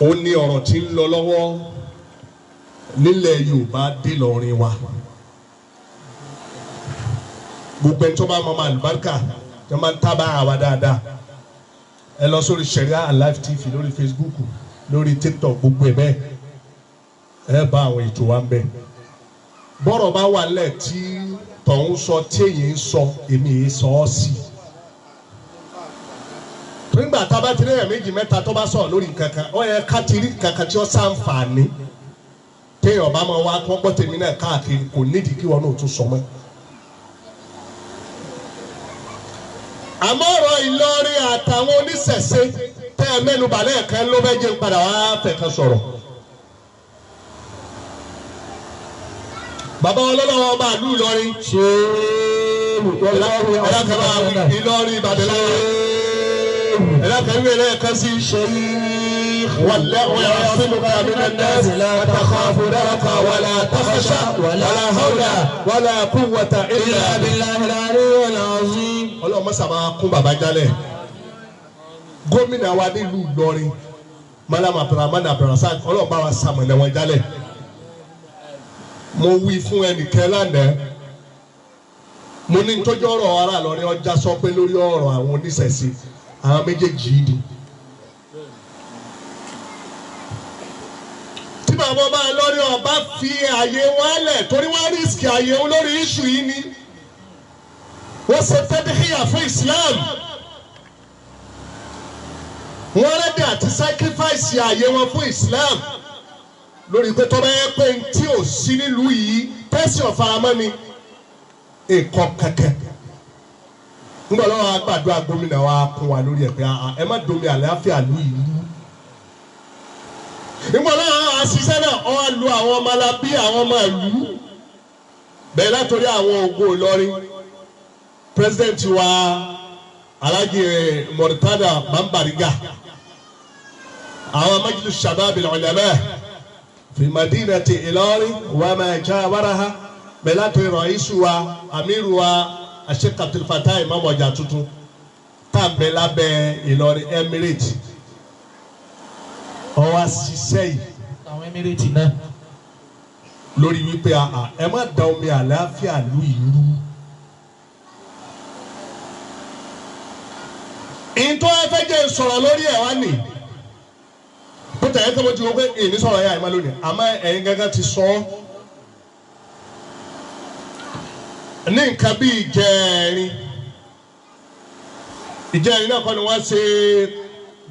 Ó ní ọ̀rọ̀ tí ń lọ lọ́wọ́ nílẹ̀ Yorùbá dé lọ́rin wa. Gbogbo ẹni tó bá mọ ọmọ àlùbáríkà tó máa ń tábà àwa dáadáa, ẹ lọ sórí Sharia Alive TV lórí Facebook, lórí TikTok, gbogbo ẹ bẹ́ẹ̀ ẹ bá àwọn ètò wa ń bẹ. Bọ́rọ̀ bá wà lẹ̀ tí tọ̀hún sọ tí èyí ń sọ, èmi yìí sọ ọ́ sí. Nígbà tá a bá ti rí èèyàn méjì mẹ́ta tó bá sọ̀rọ̀ lórí nǹkan kan, ó yẹ ká ti rí nǹkan kan tí ó ṣàǹfààní. Téèyàn bá máa wá kó gbọ́ tèmi náà káàkiri, kò nídìí kí wọn náà tún sọ mọ́. Àmọ́ ọ̀rọ̀ Ìlọrin àtàwọn oníṣẹ̀ṣe tẹ́ ẹ mẹ́nu bà lẹ́ẹ̀kan ló fẹ́ jẹ́ n padà wá fẹ̀kan sọ̀rọ̀. Bàbá ọlọ́lọ́wọ́ ọba ìlú Ìlọrin. Ìlọrin Ìbàdàn lára. Ẹ̀dá kan ìwé lẹ́ẹ̀kan sí. والله يعصمك من الناس لا تخاف دركا ولا تخشى ولا حول ولا قوة إلا بالله العلي العظيم. Ọlọ́run mọ́sà máa kún bàbá jálẹ̀. Gómìnà wa nílùú Ìlọrin, Malam Abdulrahman Abdulrasaq, Ọlọ́run bá wa sàmọ̀nà wọn jálẹ̀. Mo wí fún ẹnìkan lánàá, mo ní tọ́jú ọ̀rọ̀ ara Ìlọrin ọjà sọ pé lórí ọ̀rọ̀ àwọn oníṣẹ̀ṣe àwọn méjèèjì yìí ni. Tí bàbá ọba Ìlọrin ọba fi àyè wọn lẹ̀ torí wọ́n rísìkì àyè wọn lórí iṣu yìí ni. Wọ́n ṣe tẹ́díkìyà fún Islam. Wọ́n rẹ́dí àti sacrifice àyè wọn fún Islam lórí pé tọ́ba yẹ pé tí ò sí nílùú yìí tẹ́sí ọ̀faramọ́ ni nǹkan kankan. Ńgbà lọ́wọ́ agbàdúrà gómìnà wa kún wa lórí ẹ̀ pé ẹ má domi àlàáfíà lù ìlú. Ńgbà lọ́wọ́ àṣìṣe náà ọ wá lu àwọn ọmọ alábí àwọn ọmọ ìlú bẹ́ẹ̀ látòrí àwọn ògo Ìlọrin. President wa Alhaji Murtada Bambariga, àwọn Majlis Shabab al-Ulama fi madinati Ìlọrin wa ma jawaraha, bẹ́ẹ̀ látòrí rọ̀ísù wa amiru wa Sheikh Abdul Fatai Imam ọjà tuntun tá à ń bẹ lábẹ́ Ìlọrin Emirate, ọwọ́ àṣìṣe yìí àwọn Emirate náà lórí wípé ẹ má da omi àlàáfíà lù ìlú. Ìtọ́ ẹ fẹ́ jẹ́ sọ̀rọ̀ lórí ẹ̀ wá nì bó tẹ̀ ẹ́ kí mo ti wọ pé èyí sọ̀rọ̀ yà ẹ̀ má lónìí, àmọ́ ẹ̀yin gángan ti sọ ọ́ ní nǹkan bí ìjẹrin ìjẹrin náà kọ́ ni wọ́n ṣe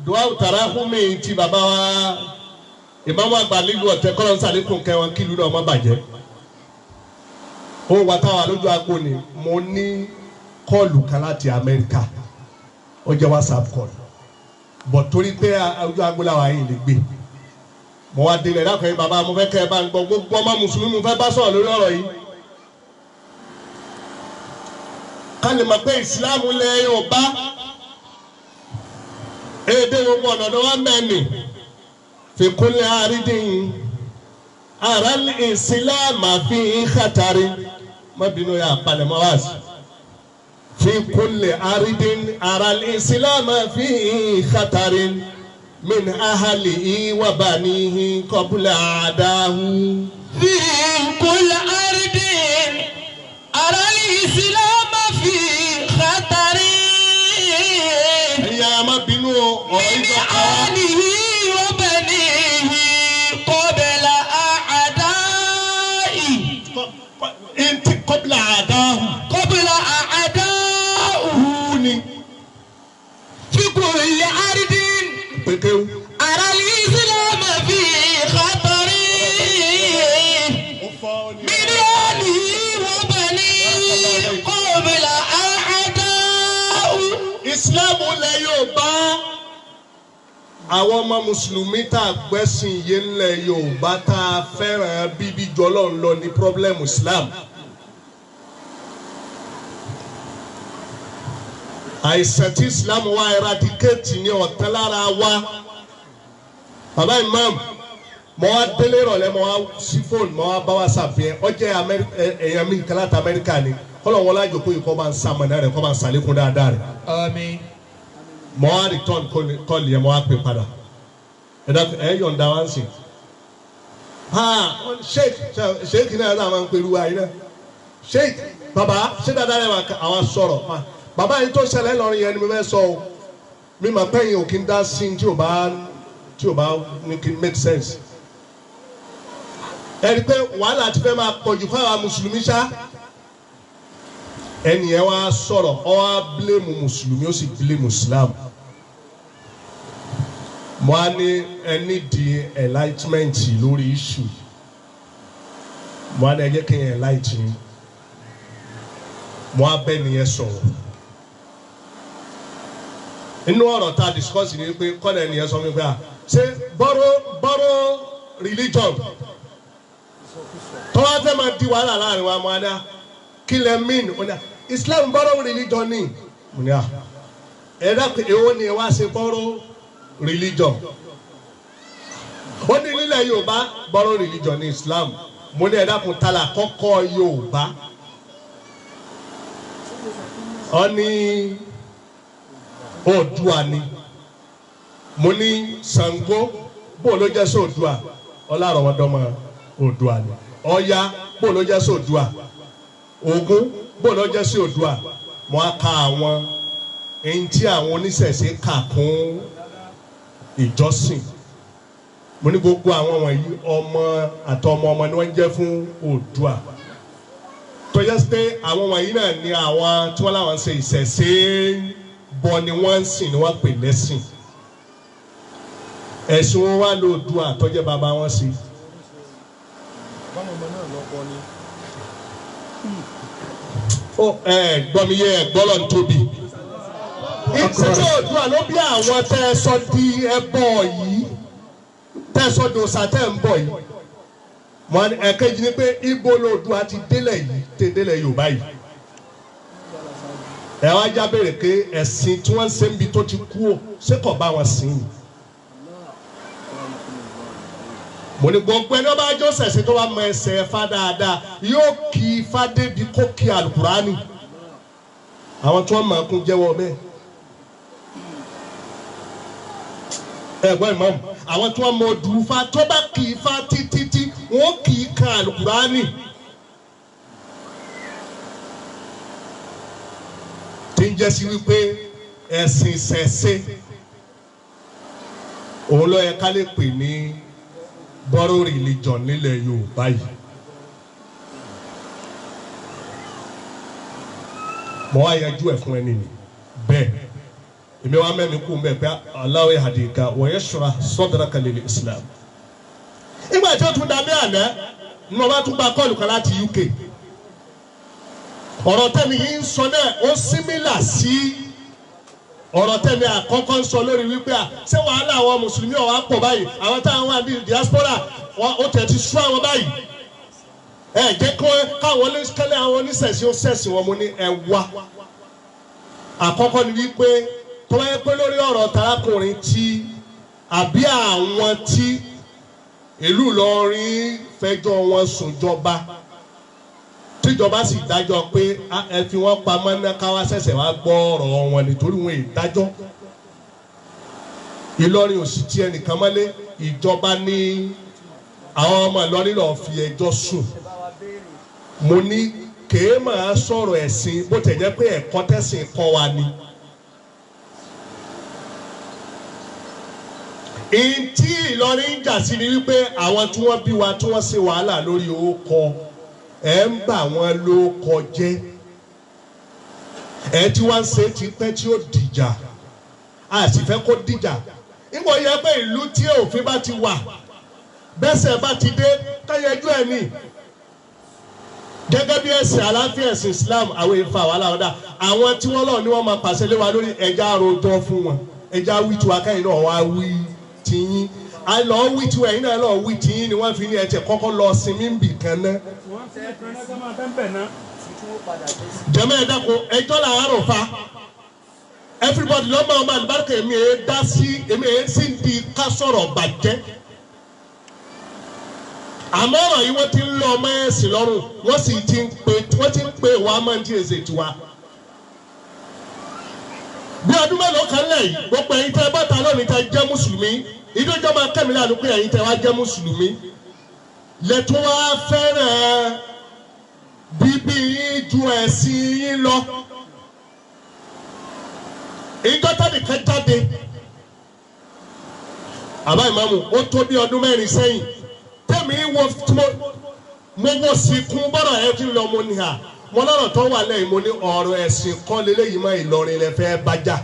dùwà tàràhùnmí ti bàbá wa ìmáàmù àgbà nílùú Ọ̀tẹ̀ kọ́ ló ń sàlékún kẹwọn kí ìlú náà má bàjẹ́. Ó wà táwa lójú agbo ni mo ní kọ́ọ̀lù kan láti Amẹ́ríkà, ó jẹ́ WhatsApp call, bọ̀ torí pé ojú agbo làwọn ayé lè gbé. Mo wá délẹ̀ dákọ̀ yín bàbá, mo fẹ́ kẹ́ ẹ bá ń gbọ́ gbogbo ọmọ mùsùlùmí mo fẹ́ bá sọ̀rọ̀ lórí ọ̀rọ̀ yìí. Ká lè mọ̀ pé ìsìláàmù lẹ Yorùbá èdè gbogbo ọ̀nà tó wá mẹ́ni fi kulli àrídìn ara ìsìláàmù fi khatari má bínú yà palẹ̀mọ́ wá sí. Fi kulli àrídìn ara ìsìláàmù fi khatari min ahalihi wa banihi qabla àdáhu. Fi kulli àrídìn ara ìsìláàmù fi khatari. Ẹ̀yin a má bínú ọ̀rọ̀ Min ìjọ kan wá. ahalihi wa banihi qabla àdáì. Ntí qabla àdáhu. Qabla àdáhu. Ni. Fi kulli àrídìn. Pékéwú. Ara ìsìláàmù fi khatari. Min ahalihi wa banihi qabla àdáhu. Ìsìláàmù lẹ Yorùbá, àwọn ọmọ mùsùlùmí tá a gbẹ́sìn yé ńlẹ̀ Yorùbá tá a fẹ́ràn bíbí jọlọ́ ń lọ ní pírọ́blẹ́mù Islam. Àìsàn tí Islam wá eradicate ní ọ̀tán lára wa. Bàbá Imam, mo wá délé ìrọ̀lẹ́, mo wá sí fóònù, mo wá bá wa ṣàfihàn ọjọ́ èèyàn mi kan láti Amẹ́ríkà ni kọ́lọ̀ wọn lájòkó yìí kọ́ bá ń sàmọ̀nà rẹ̀ kọ́ bá ń sàlékún dáadáa rẹ̀. Àmín. Mo wá return kọ́ọ̀lì yẹn, mo wá pè padà. Ẹ yọ̀ǹda wá ń sìn. Sheik sheik náà náà máa ń pẹ̀lú wa yìí náà. Sheik bàbá ṣé dáadáa rẹ̀ àwọn sọ̀rọ̀. Bàbá yìí tó ṣẹlẹ̀ lọ́rin yẹn ni mo fẹ́ sọ o. Mi máa pẹ́yìn òkè ń dá sí tí ò bá ní kí make sense. Ẹ rí i pé wàhálà ti fẹ́ máa pọ̀jù fáwọn mùsùlùmí ṣá. Ẹnì yẹn wá sọ̀rọ̀, ó wá bílẹ̀mù mùsùlùmí, ó sì bílẹ̀mù Islam. Mo á ní ẹni di enlightenment lórí issue. Mo á ní ẹ jẹ́ kí n enlighten. Mo á bẹ́ nìyẹn sọ̀rọ̀. Inú ọ̀rọ̀ tá a discuss ni pé kọ́nà ẹnìyẹn sọ mi pé à ṣé borrow religion tọ́wọ́ fẹ́ máa di wàhálà láàrin wa mo á ní à kí lẹ mean? Ó ní à Islam borrow religion ni. Mo ní à ẹ dákun èwo ni ẹ wá ṣe borrow religion? Ó ní nílẹ̀ Yorùbá borrow religion ní Islam. Mo ní ẹ dákun ta la kọ́kọ́ Yorùbá? Ó ní Oòduà ni. Mo ní Ṣàngó bó ló jẹ́ sí Oòduà? Ọlárọ̀wọ́dọ́mọ Oòduà ni. Ọya bó ló jẹ́ sí Oòduà? Ògún bó ló jẹ́ sí Oòduà? Mo á ka àwọn èyí tí àwọn oníṣẹ̀ṣe kà kún ìjọsìn. Mo ní gbogbo àwọn wọ̀nyí ọmọ àtọmọ ọmọ ni wọ́n ń jẹ́ fún Oòduà. Tó yẹ pé àwọn wọ̀nyí náà ni àwọn tí wọ́n láwọn ń ṣe ìṣẹ̀ṣe bọ ni wọ́n ń sìn ni wọ́n pè lẹ́sìn. Ẹ̀sìn wọn wá lò Oòduà tó jẹ́ bàbá wọn sí. Ẹ gbọ́ mi yé, ẹ gbọ́ lọ́n tóbi. Ìṣẹ̀ṣe Oòduà ló bí àwọn tẹ́ ẹ sọ di ẹbọ yìí, tẹ́ ẹ sọ di òòṣà tẹ́ ẹ ń bọ̀ yìí. Ẹ̀kejì ni pé ibo lOòduà ti délẹ̀ yìí, tẹ́ délẹ̀ Yorùbá yìí. Ẹ wá já béèrè pé ẹ̀sìn tí wọ́n ń ṣe ń bi tó ti kú o, ṣé kò bá wọn sìn yìí? Mo ní gbogbo ẹni ọba ajọ́ sẹ̀sìn tó bá mọ ẹsẹ̀ ẹ̀fá dáadáa yóò kí ifá débi kó kí alukurani. Àwọn tí wọ́n máa kún jẹ́wọ́ bẹ́ẹ̀. Ẹ gbọ́ ìmáàmù, àwọn tí wọ́n mọ odù ifá tó bá kí ifá títí wọ́n kì í kan alukurani. Tí ń jẹ́ sí wípé ẹ̀sìn ìṣẹ̀ṣe òun ló yẹ ká lè pè ní borrow religion nílẹ̀ Yorùbá yìí. Mo wá yanjú ẹ̀ fún ẹni ni bẹ́ẹ̀ èmi wá mẹ́mi kú mbẹ́ pé Allahu yahdika wa yashrah sadraka lil Islam. Ìgbà tí ó tún dàbí àná ni mo bá tún gba kọ́ọ̀lù kan láti UK. Ọ̀rọ̀ tẹ́mi yìí ń sọ náà ó símílà sí ọ̀rọ̀ tẹ́mi àkọ́kọ́ ń sọ lórí wípé à ṣé wàhálà àwọn mùsùlùmí ọ̀wá pọ̀ báyìí, àwọn táwọn wà ní diaspora ó tẹ̀ ti sú àwọn báyìí. Ẹ jẹ́ káwọn kẹ́lẹ́ àwọn oníṣẹ̀ṣe ó ṣẹ̀sìn wọn. Mo ní ẹ wá. Àkọ́kọ́ ni wípé tó bá yẹ pé lórí ọ̀rọ̀ tarákùnrin tí àbí àwọn tí ìlú Ìlọrin fẹjọ́ wọn sùn jọba, tíjọba sì dájọ́ pé ẹ fi wọ́n pamọ́ ná káwá ṣẹ̀ṣẹ̀ wá gbọ́ ọ̀rọ̀ wọn nítorí wọn ìdájọ́. Ìlọrin ò sì ti ẹnìkan mọ́lé, ìjọba ní àwọn ọmọ Ìlọrin lọ́ọ́ fi ẹjọ́ sùn. Mo ní kèé máa sọ̀rọ̀ ẹ̀sìn bó tẹ̀ jẹ́ pé ẹ̀kọ́ tẹ̀sìn kọ́ wa ni. Ìntí Ìlọrin ń jà sí ni wípé àwọn tí wọ́n bí wa tí wọ́n ṣe wàhálà lórí orúkọ ẹ̀ ń bà wọ́n lórúkọ jẹ́, ẹ̀ tí wọ́n ń ṣe ti pẹ́ tí ó dìjà, a sì fẹ́ kó dìjà. Ìwọ yẹ pé ìlú tí òfin bá ti wà bẹ́sẹ̀ bá ti dé káyẹjú ẹ̀ ní. Gẹ́gẹ́ bí ẹ̀sìn àlàáfíà ẹ̀sìn Islam àwọn ìfà wàhálà ọ̀dà àwọn tí wọ́n lọ ní wọ́n máa pàṣẹ lé wa lórí ẹja àròjọ fún wọn, ẹja wí tiwa kẹ́yìn náà wá wí tiyín, a lọ wí tiwa ẹ̀yin náà lọ wí tiyín ni wọ́n fi ní ẹ̀tẹ̀ kọ́kọ́ lọ sinmi ń bì kan náà. Jẹ́mọ́ ẹ dákun ẹjọ́ là á rò fa everybody lọ́mọ ọmọ àlùbáríkà èmi ẹ̀ dá sí èmi ẹ̀ sì ń di ká sọ̀rọ̀ bàjẹ́. Àmọ́ ọ̀rọ̀ yìí wọ́n ti ń lọ ọmọ ẹ̀sìn lọ́rùn, wọ́n sì ti ń pe wọ́n ti ń pe wàá máa ń tí èsè tiwa. Bí ọdún mélòó kan lẹ̀ yìí, gbogbo ẹ̀yin tẹ́ bá ta lónìí tẹ́ jẹ́ mùsùlùmí, ìdójọ́ máa kẹ́mi láàánú pé ẹ̀yin tẹ́ wá jẹ́ mùsùlùmí lẹ́tọ́ wá fẹ́ràn bíbí yín ju ẹ̀sìn yín lọ. Ìjọ tẹ́nìkan jáde, àbá ìmáàmù, ó tó bí ọdún 4 sẹ́yìn tẹ́mi wo mo wo sìnkún bọ́rọ̀ ẹ ti lọ, mo ní à mo lọ́rọ̀ tó wà lẹ́yìn, mo ní ọ̀rọ̀ ẹ̀sìn kọ́ leléyìí mọ́, Ìlọrin lẹ fẹ́ bájà.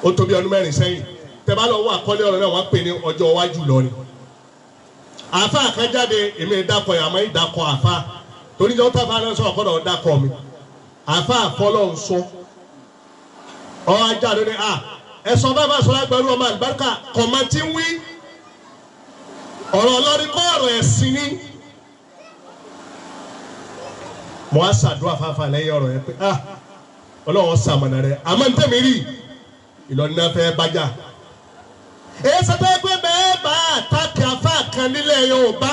Ó tó bí ọdún 4 sẹ́yìn. Tẹ́ bá lọ wọ àkọlé ọ̀rọ̀ náà, wọ́n pè ní ọjọ́ iwájú Ìlọrin. Àáfàá kan jáde, èmi ìdákọ̀ yà, àmọ́ ìdákọ̀ àáfàá torí jọ́ táfà náà sọ̀rọ̀ kọ́dọ̀ dákọ̀ mi. Àáfàá fọlọ́ ń sọ ọ ajá ló ní à ẹ̀sọ́ bàbá sọlá gbẹrú ọmọ àlùbáríkà kọ̀mọ́tì ń wí ọ̀rọ̀ ọlọ́rin kọ́ ọ̀rọ̀ ẹ̀sìn ni. Mo á ṣàdúrà fáfá lẹ́yìn ọ̀rọ̀ yẹn pé ah Ọlọ́run ṣamọ̀nà rẹ̀, àmọ́ ní tẹ̀mí rí Ìlọrin náà fẹ́ bájà. Èyí sọ pé bẹ́ẹ̀ bá àtàkì afá kan nílẹ̀ Yorùbá,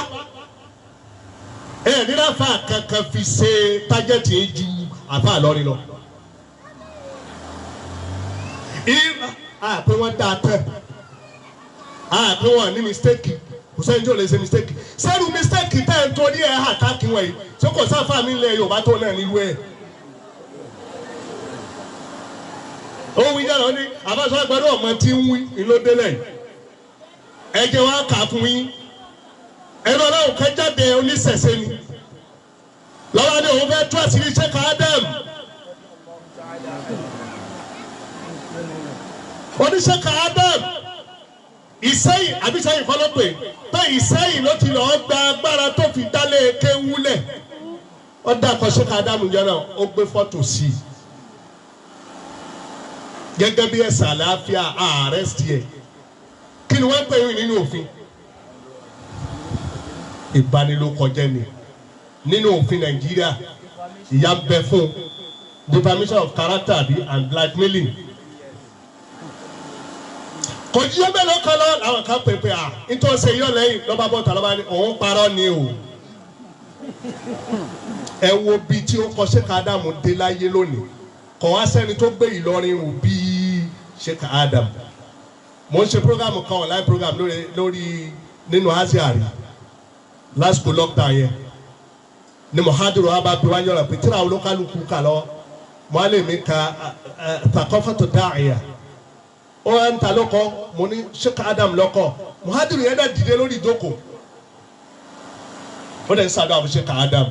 ẹ̀ nínú afá kankan fi ṣe tájẹ́tì ju afá Ìlọrin lọ. Àpé wọ́n dáa tán, àpé wọ́n ní mistake, kò sẹ́ni tí ò lè ṣe mistake. Sẹ́rù mistake tẹ́ ẹ̀ ń torí ẹ̀ àtàkì wọ̀nyí, ṣé kò sáfà mi lẹ̀ Yorùbá tó náà nílùú ẹ̀? Ó wí jáde, ó ní àbáṣọ àgbàdo ọmọ tí ń wí ìlódélẹ̀. Ẹ jẹ́ wá kà fún yín. Ẹnu Ọlọ́run kan jáde, oníṣẹ̀ṣe ni. Lọ́wọ́ ni òun fẹ́ tú àṣírí Sheikh Adam. Oníṣẹ́ka Adam Ìsẹ́yìn àbí Ìsẹ́yìn kọ́ ló pè pé Ìsẹ́yìn ló ti lọ́ọ́ gba agbára tó fi dálé kéwúlẹ̀. Ó dàkọ̀ Sheikh Adam jẹ́ náà, ó gbé fọ́tò sí i gẹ́gẹ́ bí ẹ̀sà àlàáfíà ààrẹ́sì ẹ̀. Kí ni wọ́n pè é nínú òfin? Ìbanilókọjẹ́ ni nínú òfin Nàìjíríà. Ìyà ń bẹ fún defamation of character àbí and blackmailing. Kò jíjẹ́ bẹ́ẹ̀ lọ́kàn lọ làwọn kan pè pé à nítorí ṣe yọ lẹ́yìn lọ́ba bọ́ta lọ́ba ní òun parọ́ ni o. Ẹ wo bíi tí ó kọ Sheikh Adam dé láyé lónìí, kò wá sẹ́ni tó gbé Ìlọrin wò bíi Sheikh Adam. Mo ń ṣe program kan, online program lórí nínú Asia rí lásìkò lockdown yẹn ni mohadiru wa bá bí wá yọrọ pé tíra olókàlùkù kà lọ, mo á lè mi ka Thaqafatu Da'iya. Ó wá ń ta lọ́kọ́, mo ní Sheikh Adam lọ́kọ́. Mohadiru yẹn dẹ̀ dìde lórí ìjókòó, ó dẹ̀ ń sàdúrà fún Sheikh Adam.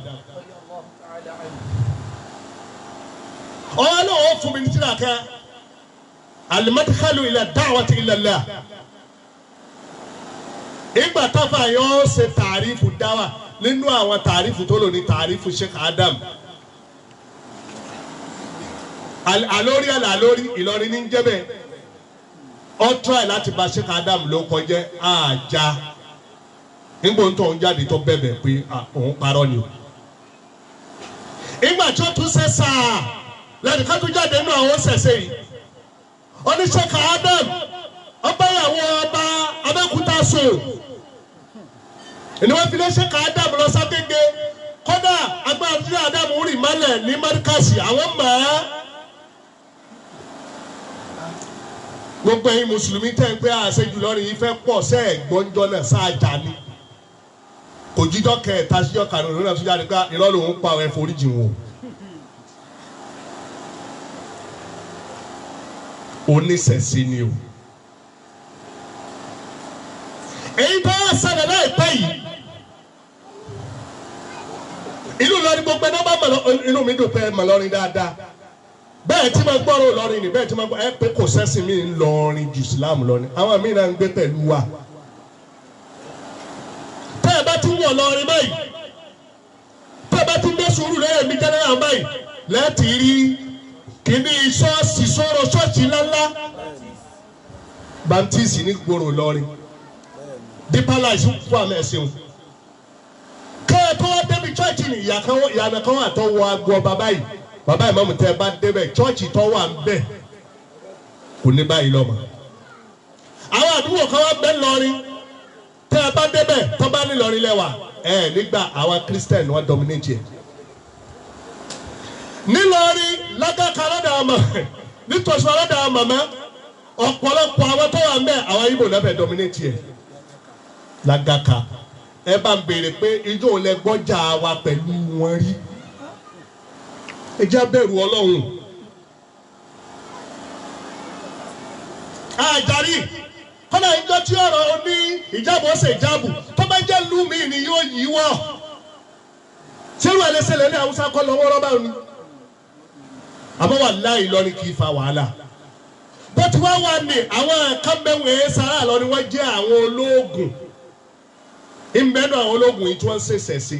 Ọ̀hún náà ó fún mi ní tíra kan, al-madkhalu ila da'wati ila Allah. Ìgbà táfà yóò ṣe tàrífù dáwà, nínú àwọn tàrífù tó lò ní tàrífù Sheikh Adam. Àlórí àlórí Ìlọrin ní jẹ́bẹ̀. Ó try láti bà Sheikh Adam ló kọjẹ́ àjà. Nígbà tó ń jáde tó bẹ̀bẹ̀ pé òun parọ́ ni o. Ìgbà tí ó tún ṣe sáà lẹ́nu ká tún jáde nínú àwọn ṣẹ̀ṣẹ̀ yìí. Ó ní Sheikh Adam ọba ìyàwó ọba Abẹ́òkúta sùn. Ìní wọ́n fi lé Sheikh Adam lọ sákége. Kódà agbára tí Adam rì mọ́lẹ̀ ní Márkàsì àwọn mọ̀ ẹ́. Gbogbo ẹ̀yin mùsùlùmí tẹ́ ń pé àṣejù lọ́rùn yìí fẹ́ pọ̀ sẹ́ ẹ̀gbọ́njọ́ náà sáájà ni. Kò jíjọ́ kẹta síjọ́ karùn-ún lónà sójà nípa irọ́ lòún pa ẹ̀ foríjì wọn. Oníṣẹ̀ṣe ni o. Èyí tó wá ṣẹlẹ̀ láìpẹ́ yìí, ìlú Ìlọrin gbogbo ẹni bá mọ̀, inú mi dùn pé mọ̀ lọ́rin dáadáa. Bẹ́ẹ̀ tí mo gbọ́rọ̀ Ìlọrin ni, bẹ́ẹ̀ tí mo gbọ́ ẹ pé kò sẹ́sìn mi ń lọrin ju Islam lọ ni. Àwọn míì náà ń gbé pẹ̀lú wa. Tẹ́ ẹ bá ti wọ̀ lọrin báyìí, tẹ́ ẹ bá ti ń dé sùúrù lẹ́yìn mi jẹ́nẹ́rà báyìí, lẹ́ẹ̀tì rí kìíní ṣọ́ọ̀ṣì sọ̀rọ̀ ṣọ́ọ̀ṣì ńláńlá. Baptist ní gbòòrò lọrin. Deeper Life fún àmì ẹ̀sìn o. Kẹ́ẹ̀kọ́ wá débi chọ́ọ̀chì ni ìyànà kan wà tó wọ aago ọba báyìí. Bàbá ìmáàmù tẹ́ ẹ bá débẹ̀ chọ́ọ̀chì tó wà ń bẹ̀ kò ní báyìí lọ́mọ. Àwọn àdúgbò kan wá bẹ́ lọrin, tẹ́ ẹ bá débẹ̀ tó bá ní lọrin lẹ́wà ẹ̀ nígbà àwọn Christian wọn dominate ẹ̀. Nílọrin lágàkà lọ́dọ̀ ọmọ Nítòsí ọlọ́dà màmá ọ̀pọ̀lọpọ̀ àwọn tó wà ń bẹ̀ àwọn Ìgbò náà fẹ́ dominate ẹ̀ lágàkà. Ẹ bá ń béèrè pé ijó lẹ gbọ́jà wa pẹ̀lú wọn rí. Ẹ jẹ́ bẹ̀rù Ọlọ́run. Àjàrí kọ́nà ìjọ tí ọ̀rọ̀ ní ìjábọ̀ ṣe ìjábù tó bá jẹ́ lúmi ni yóò yí wọ́. Ṣérú ẹlẹ́sẹ̀lẹ̀ ní Haúsá kọ́ lọ́wọ́ rọ́bà ni. Àmọ́ wà láì lọ ni kì í fa wàhálà. Bó ti wá wà ní àwọn kánbẹ́wò sára lọ ni wọ́n jẹ́ àwọn ológun. Ìbẹ́nu àwọn ológun yìí tí wọ́n ń ṣẹ̀ṣẹ̀ sí.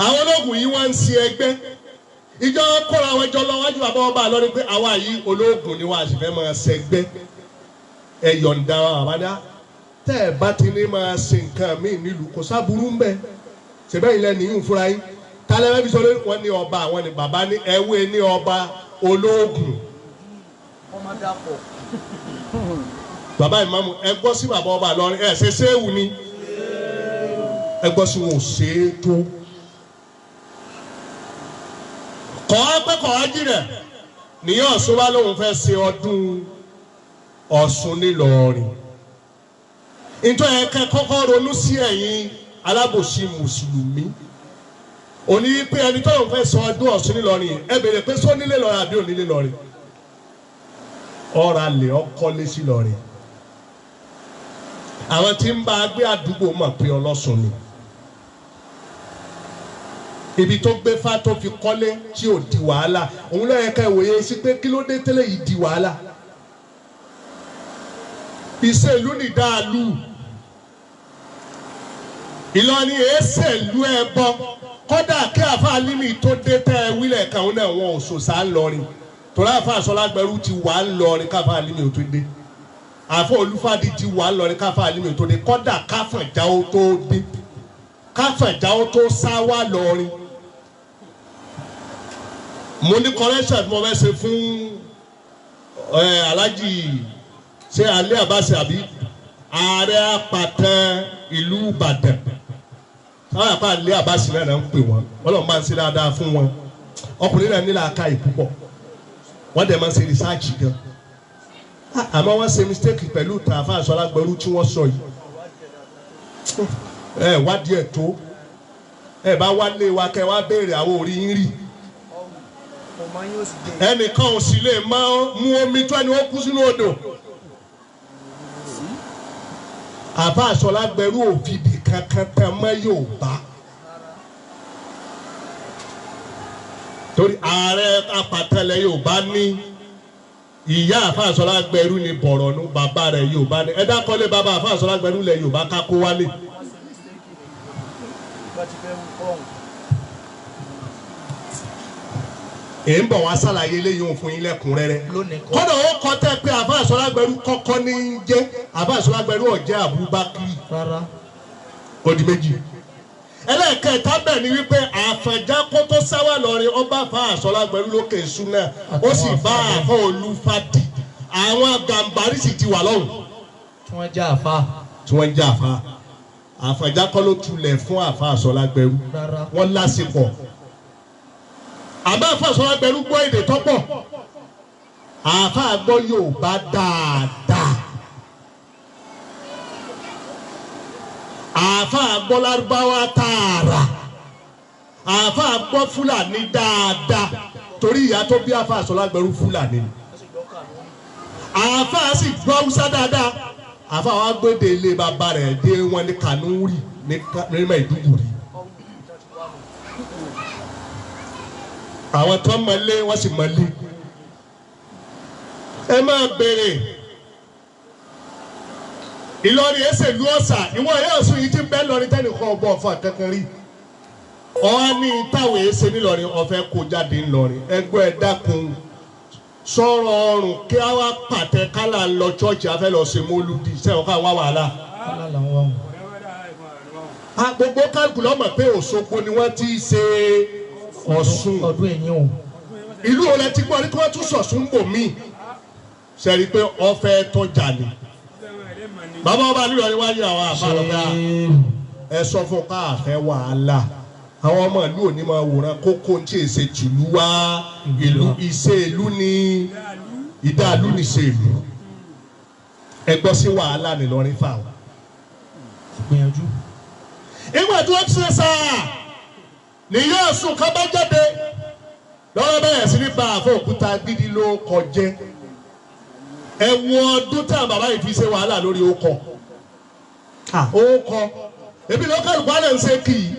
Àwọn ológun yìí wọ́n ń ṣe ẹgbẹ́. Ìjọ kóra àwọn ẹjọ́ lọ wájú bàbá ọba lọ ni pé àwa yìí ológun ni wọ́n á sì fẹ́ máa ṣẹgbẹ́. Ẹ yọ̀ǹda wa bàbá dá. Tẹ́ ẹ bá ti ní máa ṣe nǹkan míì nílùú kò sábúrú ń bẹ. Ṣèbẹ́ ilẹ̀ nìyí ń fúnra yín. Tálẹ́ bẹ́ẹ̀ fi sọ lórí wọn ní ọba àwọn ni bàbá ní ẹwé ní ọba ológun. Bàbá ìmáàmù ẹ gbọ́ sí bàbá ọba lọrin ẹ ṣe ṣéwù ni. Ẹ gbọ́ sí wọn ò ṣe é tó. Kọ́ á pẹ́ kọ́ á jìnà nìyẹn Ọ̀ṣun bá lóun fẹ́ ṣe ọdún Ọ̀ṣun nílọrin. Nítorí ẹ kẹ́ kọ́kọ́ ronú sí ẹ̀yin alábòsí mùsùlùmí. Òní pé ẹni tó lóun fẹ́ sọ ọdún Ọ̀ṣun nílọrin ẹ béèrè pé sọ nílé lọrin àbí onílé lọrin. Ọ̀rọ̀ alẹ̀ ọkọ́lé sí lọrin. Àwọn tí ń bá a gbé àdúgbò mọ̀ pé ọlọ́sùn ni. Ibi tó gbé fá tó fi kọ́lé tí ò di wàhálà òun ló yẹ ká ìwòye sí pé kí ló dé tẹ́lẹ̀ yìí di wàhálà. Ìṣèlú ní dáàlú. Ìlọrin èéṣèlú ẹbọ kódà kí àfa Alimi tó dé tẹ́ ẹ wílẹ̀ kan náà wọn ò sòsà ńlọrin. Torí àfa Àsọlágbẹrú ti wà ńlọrin káfa Alimi ò tó dé. Àfa Olúfàdí ti wà ńlọrin káfa Alimi ò tó dé. Kódà káfọ̀njá ó tó dé. Káfọ̀njá ó tó sá wá lọrin. Mo ní correction tí mo fẹ́ ṣe fún Alhaji ṣé alẹ́ àbáṣe àbí ààrẹ apàtàn ìlú Ìbàdàn. Táwọn àpá alẹ́ àbáṣe náà ń pè wọ́n. Wọ́n lọ́ọ́ máa ń ṣe dáadáa fún wọn. Ọkùnrin náà nílò aka yìí púpọ̀. Wọ́n dẹ̀ máa ń ṣe research gan. Àmọ́ wọ́n ṣe mistake pẹ̀lú tààfà Àsọlágbẹrú tí wọ́n sọ yìí. Ẹ wádìí ẹ̀ tó. Ẹ bá wálé wa kẹ́ wá béèrè àwọn orí yín rí. Ẹnìkan ò sì lè máa mú omi tó ẹni ó kú sínú odò. Àbá Àsọlágbẹrú òfìdí kankan tán mọ́ Yorùbá. Torí ààrẹ apàtẹlẹ Yorùbá ní ìyá àfa Àsọlágbẹrú ní Bọ̀rọ̀nù bàbá rẹ̀ Yorùbá ní. Ẹ dákọ́lé bàbá àfa Àsọlágbẹrú lẹ̀ Yorùbá ká kó wálé. Èyí ń bọ̀ wá sàlàyé eléyìí òun fún yín lẹ́kùnrẹ́rẹ́. Kọ́dọ̀ ó kọ́ tẹ́ pé àfa Àsọlágbẹrú kọ́kọ́ ní í jẹ́ àfa Àsọlágbẹrú ó jẹ́ Abubakar. Ó di méjì. Ẹlẹ́ẹ̀kẹta bẹ̀ ni wípé Àfọ̀njá kó tó sáwà lọrin ọba àfa Àsọlágbẹrú lókè Súnà ó sì bá àfa Olúfàdì. Àwọn Gàmbàrí sì ti wà lọ́hùn. Tí wọ́n já àfa. Tí wọ́n já àfa. Àfọ̀njá kọ́ ló tulẹ̀ fún àfa Àsọlágbẹrú. Wọ́n lásìkò. Àbá àfa Àsọlágbẹrú gbọ́ èdè tọ́pọ̀. Àfa gbọ́ Yorùbá dáadáa. Àfa gbọ́ Lárúbáwá tààrà. Àfa gbọ́ Fúlàní dáadáa. Torí ìyá tó bí àfa Àsọlágbẹrú Fúlàní ni. Àfa sì gbọ́ Haúsá dáadáa. Àfa wa gbéde ilé bàbá rẹ̀ dé wọn ní Kanúrì ní Maiduguri. Àwọn tó mọlé wọ́n sì mọlé. Ẹ máa béèrè. Ìlọrin ẹsẹ̀ ìlú ọ̀sà ìwọ ẹ̀yà Ọ̀ṣun yìí ti ń bẹ́ lọrin tẹ́nìkan ọ̀bọ̀ ọ̀fọ̀ kankan rí. Ọ̀hán ní táwọn èsè nílọrin ọ̀fẹ́ kó jáde ńlọrin. Ẹgbẹ́ ẹ dákun sọ̀rọ̀ ọrùn kí á wá pàtẹ kálá lọ chọ́ọ̀chì afẹ́ lọ ṣe mólúdi sẹ́wọ̀n ká wá wàhálà. Gbogbo kálukú ló mọ̀ pé Òṣogbo ni wọ́n ti ṣe Ọ̀ṣun. Ìlú wo lẹ ti gbọ́ ní kí wọ́n tún sọ̀sùn bò mí. Sẹ́ni pé ọ̀fẹ́ tọ́jà ni. Bàbá ọba nílò ni wáyé àwọn àfa lọ́gbà. Ẹ sọ fún ká àfẹ́ wàhálà. Àwọn ọmọ ìlú òní máa wòran kókó tí èsè tìlú wá ìlú ìṣe ìlú ní ìdá ìlú ní ìṣe ìlú. Ẹ gbọ́ sí wàhálà nìlọrin fáwọn. Gbìyànjú. Ìgbà tí wọ́n ti ṣe sáà nìyá Ọ̀ṣun kan bá jáde lọ́wọ́ bẹ̀rẹ̀ sí ní ba àfọ òkúta gidi ló kọjẹ́. Ẹ wo ọdún tí àwọn bàbá yìí fi ṣe wàhálà lórí ókọ. Ókọ ebi ló kálukú alẹ́ ń ṣe kì í.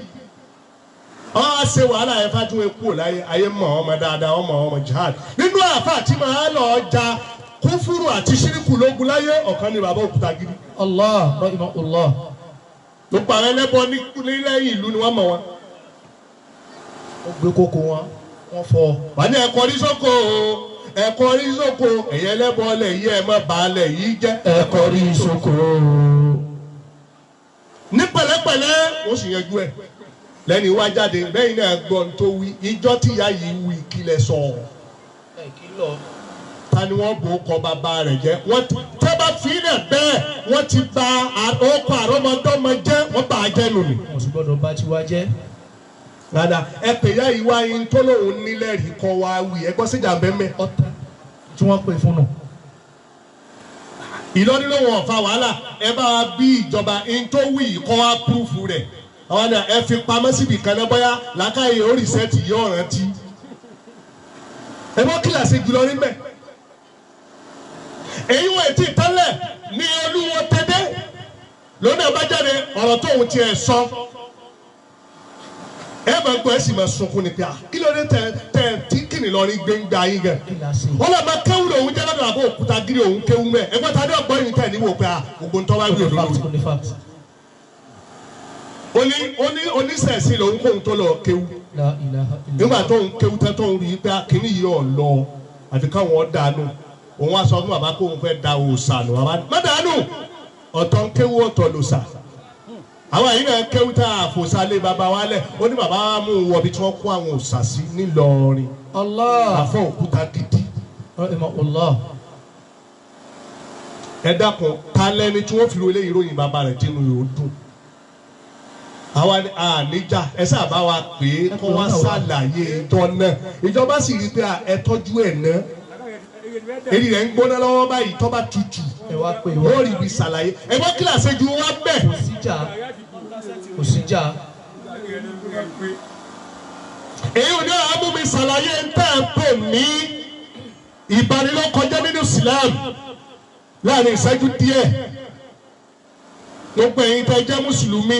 Wọ́n á ṣe wàhálà yẹn fájú eku ò láyé ayé mọ̀ ọmọ dáadáa ọmọ ọmọ jihad. Nínú àáfà tí màá lọ ja kúfúrú àti ṣíríkù lógun láyé ọ̀kan ni bàbá òkúta gidi. Allah rahimahullah. Gbogbo àwọn ẹlẹ́bọ nílẹ̀ ìlú ni wọ́n mọ̀ wọn. Ó gbé kókó wọn, wọ́n fọ. Wà ní ẹ̀kọ́ rí sóko ẹ̀kọ́ rí sóko ẹ̀yẹ ẹlẹ́bọ lẹ̀ yí ẹ̀ má baálẹ̀ yìí jẹ́. Ẹ̀kọ́ rí sóko. Ní pẹ̀lẹ́pẹ̀lẹ́ wọ́n sì yanjú ẹ̀. Lẹ́ni wá jáde lẹ́yìn náà gbọ́n tó wí ìjọ tíya yìí wí kílẹ̀ sọ. Ẹ kìlọ̀. Ta ni wọ́n bò ó kọ bàbá rẹ̀ jẹ́? Wọ́n tẹ́ bá fi ilẹ̀ bẹ́ẹ̀ wọ́n ti ba ọkọ̀ àrọ́mọdọ́mọ jẹ́ wọ́n bà á jẹ́ nù ni. Wọ́n sì gbọ́dọ̀ bá tiwa jẹ́. Rárá ẹ pè ya ìwá yín tó lóun nílẹ̀ rí kọ́ wa wí ẹ gbọ́ síjà bẹ́ẹ̀ Ọ̀tá tí wọ́n pè fún nù. Ìlọrin ló wọn fa wàhálà ẹ bá wa bí ìjọba yín tó wí kọ́ wa púrúfù rẹ̀ àwọn náà ẹ fi pamọ́ síbi kan náà bóyá làákàyè ó rìsẹ́ẹ̀tì yóò rántí. Ẹ bọ́ kíláàsì jùlọ níbẹ̀. Èyí wọ̀ ètí ìtẹ́lẹ̀ ní olúwo tẹ́dẹ́ lónìí ọba jáde ọ̀rọ̀ tóun tiẹ̀ sọ. Ẹ máa gbọ́ ẹ sì máa sunkún ni pé kí ló dé tẹ tẹ tí kìnìún lọrin gbẹ̀ngbà yín gẹ̀. Kíláàsì. Wọ́n lọ máa kéwù lòun jẹ́ lọ́dọ̀ àbó òkúta gírí òun kéwù mẹ́ ẹgbẹ́ ta ní ọgbọ́n yìí tẹ̀ níwò pé gbogbo ń tọ́wá wí òdodo. Fact, only fact. Ó ní oníṣẹ̀ṣin lòun kóun tó lọ kéwù. La ilaha illallah. Nígbà tó ń kéwù tán tó ń rí i pé kínní yìí ọ̀ lọ àfi káwọn dànù òun á sọ fún bàbá kóun fẹ́ da òòṣà nù bàbá má dànù ọ̀tọ̀ ń kéwù ọ̀tọ̀ lòṣà. Àwọn yìí náà kéwù tá a fòṣà lé bàbá wa lẹ̀ ó ní bàbá wa mú un wọ ibi tí wọ́n kó àwọn òòṣà sí nílọrin. Allah Àfọ òkúta gidi. rahimahullah. Ẹ dákun ta lẹni tí wọ́n fi ru eléyìí ròyìn bàbá rẹ̀ tínú yóò dùn. Àwa ni àníjà ẹ sábà wa pè é kó wá ṣàlàyé ìtọ́ náà ìjọba sì rí i pé ẹ tọ́jú ẹ̀ ná èyí rẹ̀ ń gbóná lọ́wọ́ báyìí tó bá tutù Ẹ wá pè wá. wọ́n rí ibi ṣàlàyé ẹ gbọ́ kíláàsì ju wá bẹ̀. Kò síjà. Kò síjà. Èyí ò ní àwọn mú mi ṣàlàyé ń tẹ́ ẹ pè ní ìbanilọ́kọjá nínú Islam láàrin ìṣẹ́jú díẹ̀. Gbogbo ẹ̀yin tẹ́ jẹ́ mùsùlùmí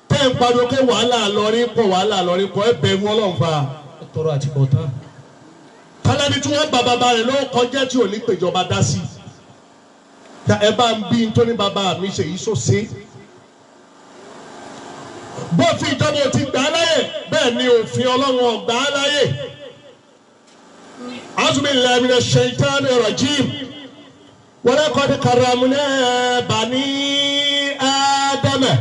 tẹ́ ń pariwo pé wàhálà lọrin pọ̀ wàhálà lọrin pọ̀ ẹ bẹ̀rù Ọlọ́run fa. Ẹ tọrọ àti bọ̀tán. Kálábí tí wọ́n gba bàbá rẹ̀ ló kọjá tí ò ní péjọba dá sí. Ẹ bá ń bí nítorí bàbá mi ṣe yìí sóse. Bó fi ìjọba ò ti gbà á láyè bẹ́ẹ̀ ni òfin Ọlọ́run ò gbà á láyè. A'udhu billahi minash shaitani rajim. Wa laqad karramna bani Adama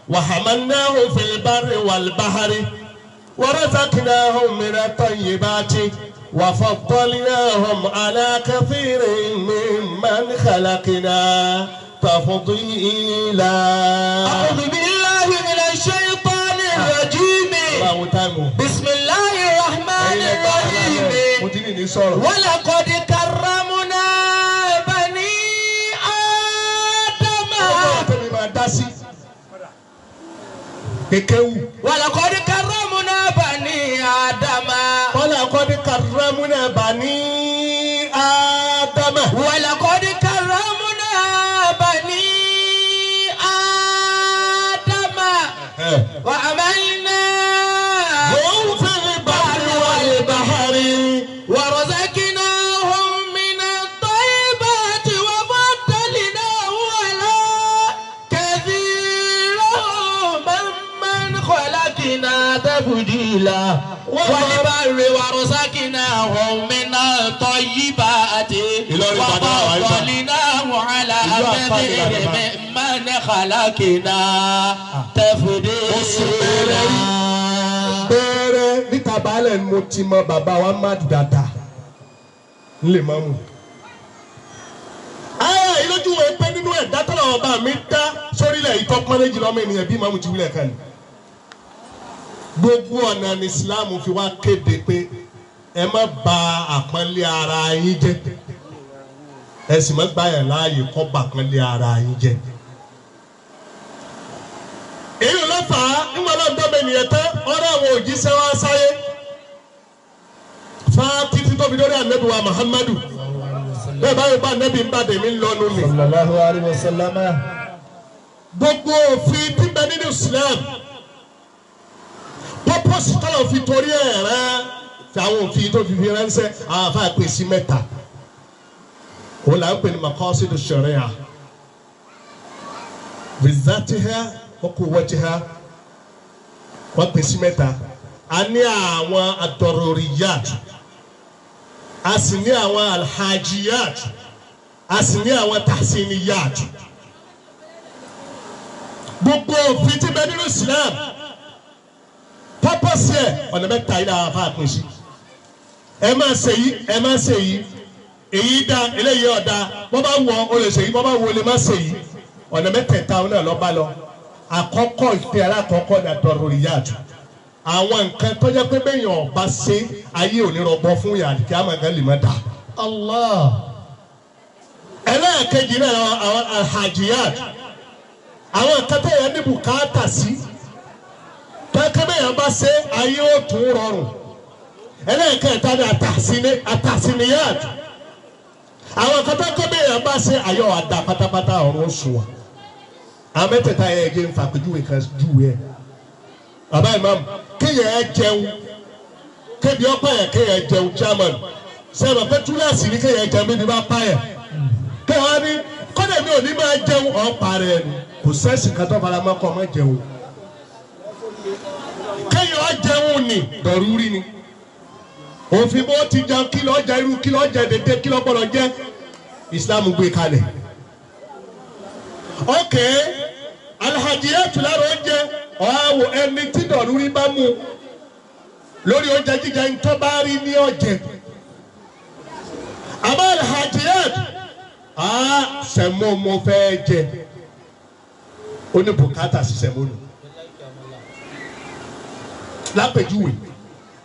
wa hamalnahum fil barri wal bahri wa razaqnahum minat tayyibati wa faddalnahum ala kathirin mimman khalaqna tafdila. أعوذ بالله من الشيطان الرجيم Báwo táìmù? بسم الله الرحمن الرحيم Mo ti ní ní sọ̀rọ̀. ولقد كرمنا بني آدم Ọlọ́run tẹ̀lé máa dá sí. Kékéwù. ولقد كرمنا بني آدم Walaqad karramna bani Ádámà. ولقد كرمنا بني آدم وعملنا Hum fil barri wal bahri. ورزقناهم من الطيبات وفضلناهم على كثير ممن خلقنا تفضيلا والبر ورزقناهم من الطيبات Ìlọrin Ìbàdàn àwọn àìsàn. وفضلناهم على Ìlú àfáà كثير Ìbàdàn. ممن خلقنا تفضيلا Bẹ́ẹ̀rẹ̀ níta baálẹ̀ ni mo ti mọ bàbá wa má dáadáa. N lè má mú. Ayé ìlójú wo pé nínú ẹ̀dá tọ́lọ̀ ọba mi dá sórílẹ̀ ìtọ́pọ́nlé jùlọ ọmọ ènìyàn bí màmú ti wílẹ̀ kan ni. Gbogbo ọ̀nà ní Islam fi wá kéde pé ẹ má bà àpọ́nlé ara yín jẹ́, ẹ sì má gbà yàn láàyè kó bà àpọ́nlé ara yín jẹ́. Èyí ló fà á nígbà náà dọ́bẹ̀ nìyẹn tán ọ̀rọ̀ àwọn òjíṣẹ́ wa sáyé fa títí tóbi lórí ànábì wa Muhammadu bẹ́ẹ̀ báyìí bá ànábì ń bàdé mi lọ́nu mi. Sallallahu alayhi wa sallam. Gbogbo òfin tí bẹ nínú Islam pọ́pọ́sì tọ́lọ̀ fi torí ẹ̀ rán fi àwọn òfin tó fi ránṣẹ́ àwọn afá pè sí mẹ́ta. Òun là ń pè ní maqasidu sharia bizatiha wa quwwatiha. Wọ́n pè sí mẹ́ta. A ní àwọn ad-daruriyat, a sì ní àwọn alhajiyat, a sì ní àwọn tahsiniyat. Gbogbo òfin tí bẹ nínú Islam pọ́pọ́sì ẹ̀ ọ̀nà mẹ́ta yìí làwọn afá pín sí. Ẹ máa ṣe yìí, ẹ máa ṣe yìí, èyí dá eléyìí ọ̀dá, bọ́ bá wọ ọ lè ṣe yìí, bọ́ bá wọ ọ lè má ṣe yìí. Ọ̀nà mẹ́tẹ̀ẹ̀ta náà lọ́ bá lọ. Àkọ́kọ́ ìpè alákọ̀ọ́kọ́ ní ad-daruriyat. Àwọn nǹkan tó jẹ́ pé bẹ́yàn ọba ṣe ayé ò ní rọgbọ fún yàrá kí á máa gan lè má dà. Allah. Ẹlẹ́ẹ̀kejì náà àwọn alhajiyat, àwọn nǹkan tó yẹ ní bùkátà sí kẹ́kẹ́ bẹ́yàn bá ṣe ayé ó tún rọrùn. Ẹlẹ́ẹ̀kẹta ní àtàsíniyat, àwọn nǹkan tó kẹ́ bẹ́yàn bá ṣe ayé ọ̀dà pátápátá ọ̀run oṣù wa. Àwọn mẹ́tẹ̀ẹ̀ta yẹn gé nfa àpèjúwe kan júwe ẹ̀. Bàbá imam kéèyàn ẹ jẹun kébi ọ̀pá yẹn kéèyàn jẹun chairman sẹ́wọ̀n pé túláàsì ni kéèyàn jẹun bí bá pa yẹn kéèyàn á ní kọ́dà mi ò ní máa jẹun ọ̀pá rẹ̀ ni kò sẹ́sì kan tó fara mọ́ kọ́ ọ má jẹun. Kéèyàn jẹun ni dọ̀rúrí ni òfin bó ti jẹun kí lọ́ọ́ jẹ irú kí lọ́ọ́ jẹ dédé kí lọ́ọ́ gbọ́dọ̀ jẹ Islam gbé kalẹ̀. Ok, alhajiyatu lára oúnjẹ ọ̀hún ẹni tí dọ̀rúrí bá mú lórí oúnjẹ jíjẹ ńtọ́ bá rí ní ọ̀jẹ̀. Àmọ́ alhajiyat á sẹ̀mó mo fẹ́ jẹ ó ní bùkátà sí sẹ̀mó nù. Lápèjúwe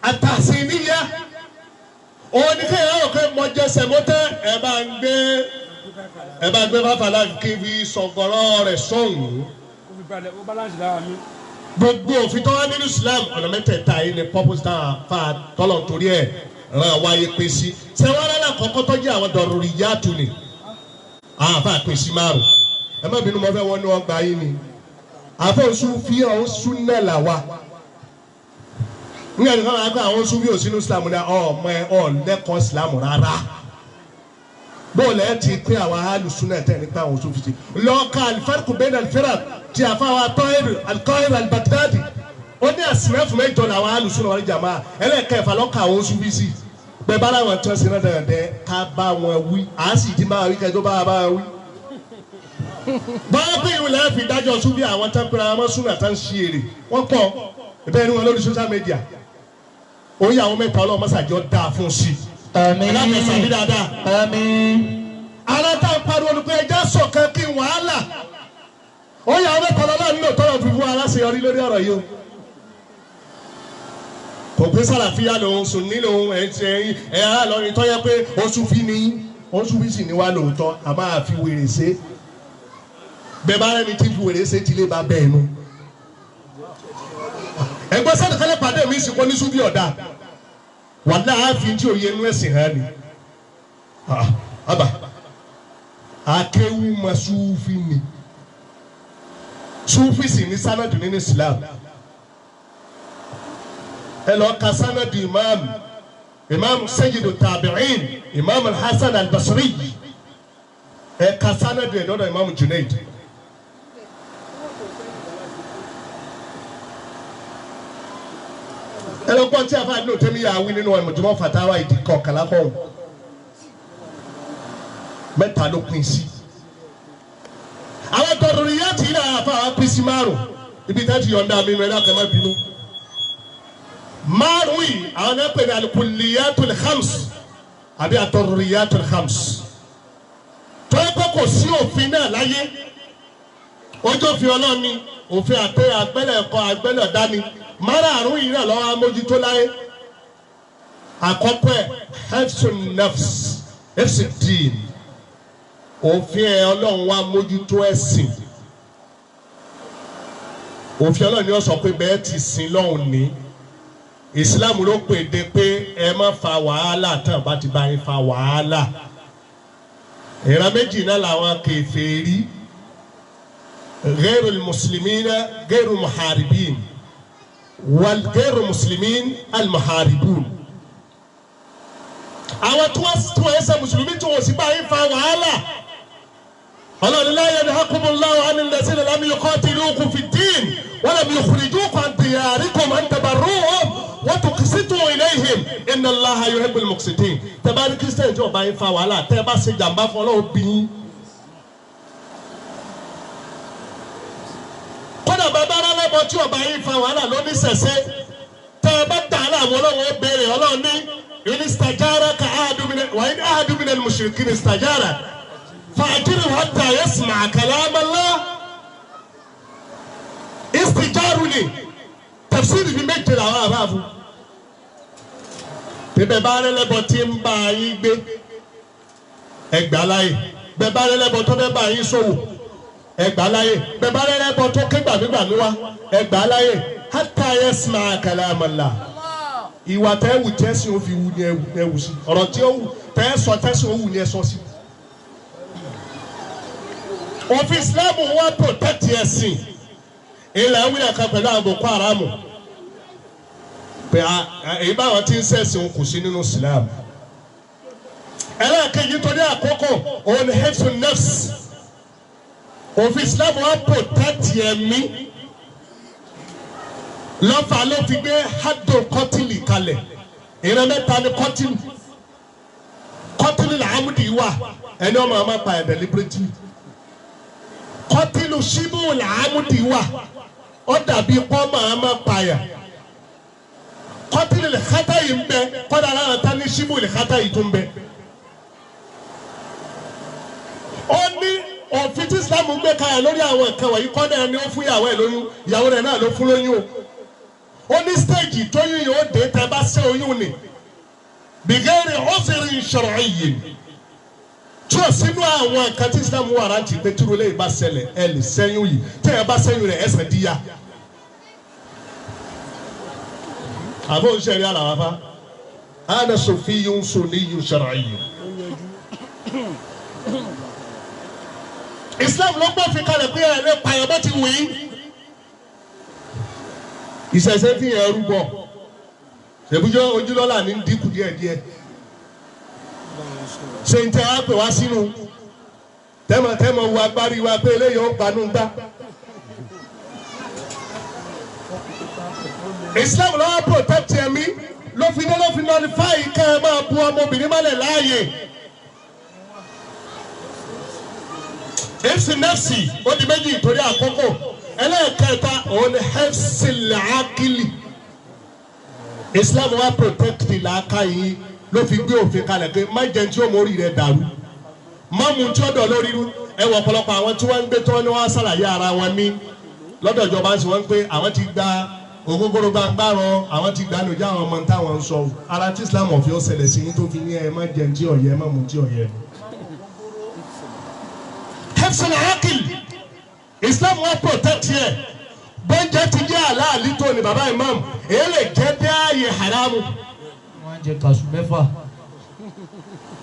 àtàsíníyà òun ni kéèyàn ó pé mo jẹ sẹ̀mó tẹ́ ẹ bá ń gbé ẹ bá gbé fàfàlà kí n fi sọ̀gọ̀rọ̀ rẹ̀ sọ̀hún. Gbogbo òfin tó wá nínú Islam ọ̀nà mẹ́tẹ̀ẹ̀ta yìí ni purpose tá a fa tọ́lọ̀ torí ẹ̀ ràn wáyé pé sí. Sẹ́wọ́n rárá kọ́kọ́ tó jẹ́ àwọn dọ̀rọ̀rì yàtù ni àwọn àfa pè sí márùn. Ẹ má bínú mo fẹ́ wọnú ọgbà yìí ni. Àfẹ́ oṣù fi ọ̀hún súnà là wa. Nígbà tí wọ́n máa kọ́ àwọn oṣù bí òsínú Islam ní ọmọ ẹ ọ̀lẹ́kọ̀ọ́ Islam rárá. Bóòlù ẹ ti pín àwọn alùsùnà tẹ̀ nípa àwọn oṣù fìtì. Lọ́ọ̀ka al-farqu bayna al-firaq ti àfáwọn al-Tahir al-Baghdadi ó ní àsìrẹ́fù mẹ́jọ làwọn alùsùnà wal jamaa ẹlẹ́ẹ̀kẹfà lọ́ka àwọn oṣù fìsì. Bẹ́ẹ̀ bá láwọn tí wọ́n ṣe náà dẹ̀rẹ̀dẹ̀ ká bá wọn wí à á sì jí máa wí kẹjọ bá bá wí. Báwa pé ìwé lẹ́yìn fi dájọ́ sún bí àwọn tán pera wọn súnà tán ṣí èrè wọ́n kọ́ bẹ́ẹ̀ ni wọn lórí social media. Oyè àwọn mẹ́ta ọlọ́mọ sàjọ dáa fún sí. Àmín. Ẹlẹ́fẹ̀sà bí dáadáa. Àmín. Ara tá a pariwo ni pé ẹja sọ̀kan kí n wàhálà. Oyè àwọn mẹ́ta ọlọ́run nílò tọ́lọ̀ fi fún aláṣeyọrí lórí ọ̀rọ̀ yìí o. Kò pé sàlàfíà lòun sùn nílò òun ẹ̀ ṣe ẹ̀ ara lọ́rin tó yẹ pé oṣù fi ni oṣù fi sì ní wá lóòótọ́ a máa fi wèrè ṣe. Bẹ́ẹ̀ bá rẹ́ni tí fi wèrè ṣe ti lé ba bẹ́ẹ̀ nu. Ẹgbẹ́ sẹ́dọ̀kẹ́lẹ́ pàdé mi sì kọ́ ní súbí ọ̀dà. Wàhálà ààfin tí òye inú ẹ̀sìn hàn ni. Àbà akéwù ma súfì ni. Súfì sì ní sánàdù nínú Islam. Ẹ lọ ka sánàdù imam Imam Sayyidu Tabi'in Imam Al-Hasan Al-Basri. Ẹ ka sánàdù ẹ̀ dọ́dọ̀ Imam Junaid. Ẹlọgbọ́n tí a fà ní òtẹ́mi yà wí nínú Majmu' Fatawa ìdí kọkànlá kọ́ mẹ́ta ló pín sí. Àwọn tọrọ yá tì í náà àfa àwọn pín sí márùn ibi tá ti yọ̀ǹda mi nù ẹ̀ lákàá má bínú. Márùn yìí àwọn náà pè ní al-kulliyatul khams àbí at-daruriyatul khams. Tọ́yẹ́ pé kò sí òfin náà láyé Ojú òfin Ọlọ́run ni òfin àti àgbẹ̀lẹ̀kọ àgbẹ̀lẹ̀dá ni márààrún yìí náà lọ́wọ́ amójútó láyé. Àkọ́kọ́ ẹ̀ hefsun nafs hefsun dín òfin ẹ̀ Ọlọ́run wa mójútó ẹ̀sìn. Òfin Ọlọ́run ni ó sọ pé bẹ́ẹ̀ ti sin lọ́hùn ní. Ìsìláàmù ló pè dé pé ẹ má fa wàhálà tán bá ti bá yín fa wàhálà. Ìran méjì náà làwọn kèfèrí ghairul muslimina ghairul muharibin wal ghairul muslimin al muharibun. Àwọn tí wọ́n ẹsẹ̀ mùsùlùmí tí wọ́n sì bá yín fa wàhálà. Ọlọ́run la yanhakumullahu anil lazina lam yuqatilukum fid-din wa lam yukhrijukum an diyarikum an tabarruhum wa tuqsitu ilayhim inna Allaha yuhibbul muqsitin. Tẹ́ bá rí kírísítẹ́nì tí wọ́n bá yín fa wàhálà tẹ́ bá ṣe jàǹbá fún Ọlọ́run bí yín. Kódà bàbá arálábọ̀ tí wọ́n bá yín fa wàhálà lóní sẹ̀sẹ̀ tẹ́ bá dà á láàmú Ọlọ́run ó béèrè Ọlọ́run ní in istajaraka wa in ahadun minal mushrikina istajaraka fa'ajirhu hatta yasma'a kalam Allah. Istijaru ni tafsiri bi méje làwọn àbá fún. Bẹ́ẹ̀ bá rẹ́lẹ́bọ̀ tí ń bá yín gbé ẹgbàá láyè. Bẹ́ẹ̀ bá rẹ́lẹ́bọ̀ tó fẹ́ bá yín ṣòwò ẹgbàá láyè. Bẹ́ẹ̀ bá rẹ́lẹ́bọ̀ tó ké gbàmígbàmí wá ẹgbàá láyè. Hatta yasma'a kalam Allah. Ìwà tẹ́ wù tẹ́sí ó fi wù ní ẹwù sí. Ọ̀rọ̀ tí ó wù tẹ́ sọ tẹ́sí ó wù ní ẹ sọ sí. Òfin Islam wá protect ẹ̀sìn. Ilẹ̀ wílẹ̀ kan pẹ̀lú àwọn Boko Haram pé èyí báwọn ti ń sẹ̀sìn kù sí nínú Islam. Ẹlẹ́ẹ̀kejì torí àkókò òun ni hefsun nafs. Òfin Islam wá protect ẹ̀mí. Lọ́fà ló fi gbé hado kọ́tìlì kalẹ̀. Ìran mẹ́ta ni kọ́tìlì. Kọ́tìlì làámùdì wà ẹni ọmọ àmà pa ẹ̀ deliberately. Kọ́tìlù ṣíbù làámùdì wà ó dàbí kọ́ máa pààyà. Kọ́tìlù lè xata yìí ń bẹ kọ́dà lára ta ní ṣíbù lè xata yìí tún bẹ. Ó ní òfin tí Islam gbé kalẹ̀ lórí àwọn nǹkan wọ̀nyí kọ́dà ẹni ó fún ìyàwó ẹ̀ lóyún ìyàwó rẹ̀ náà ló fún lóyún o. Ó ní stéèjì tóyún yìí ó dé tẹ́ bá ṣe oyún ni bìgẹ́rì ọ́sẹ̀rì ṣọ̀rọ̀ yìí tí o sínú àwọn nǹkan tí Islam wà rántí pé tí olóyè bá ṣẹlẹ̀ ẹ lè ṣẹ́yún yìí tí ẹ bá ṣẹ́yún rẹ̀ ẹsẹ̀ díyà. Àbó ń ṣẹ̀rí àlàáfá ana sofiyyun sunniyyun shar'iyyun. Islam ló gbọ́ fi kalẹ̀ pé ẹ lè pààyàn bá ti wù yín. Ìṣẹ̀ṣẹ̀ fi hàn rúbọ ṣèbújọ́ ojúlọ́lá ní dínkù díẹ̀díẹ̀. Ṣe ń tẹ́ wá pè wá sínú tẹ́mọ̀tẹ́mọ̀ wo agbárí wa pé eléyìí ó gbanú gbá. Islam ló wá protect ẹ̀mí ló fi ní ló fi nullify ká ẹ máa bu ọmọbìnrin mọ́lẹ̀ láàyè. Efsi nafsi ó di méjì torí àkókò. Ẹlẹ́ẹ̀kẹta òun ni hefsi làákìlì. Islam wá protect làákàyè ló fi gbé òfin kalẹ̀ pé má jẹun tí ó mórí rẹ̀ dàrú má mu tí ó dọ̀ lórí rú. Ẹ wọ ọ̀pọ̀lọpọ̀ àwọn tí wọ́n ń gbé tí wọ́n ní wọ́n á ṣàlàyé ara wọn ní lọ́dọ̀ ìjọba ń sọ wọ́n pé àwọn ti gba ògógóró gbàngbàrọ àwọn ti gbà lójú àwọn ọmọ táwọn ń sọ ara tí Islam ọ̀fi ó ṣẹlẹ̀ sí yín tó fi ní ẹ má jẹun tí ọ̀yẹ́ má mu tí ọ̀yẹ́. Hefsul akil Islam wá protect yẹ bọ́njẹ́ ti jẹ́ àlàálí tó ní baba imam èyí lè jẹ́ dé ààyè haramu. Wọ́n jẹ kaṣu mẹ́fà.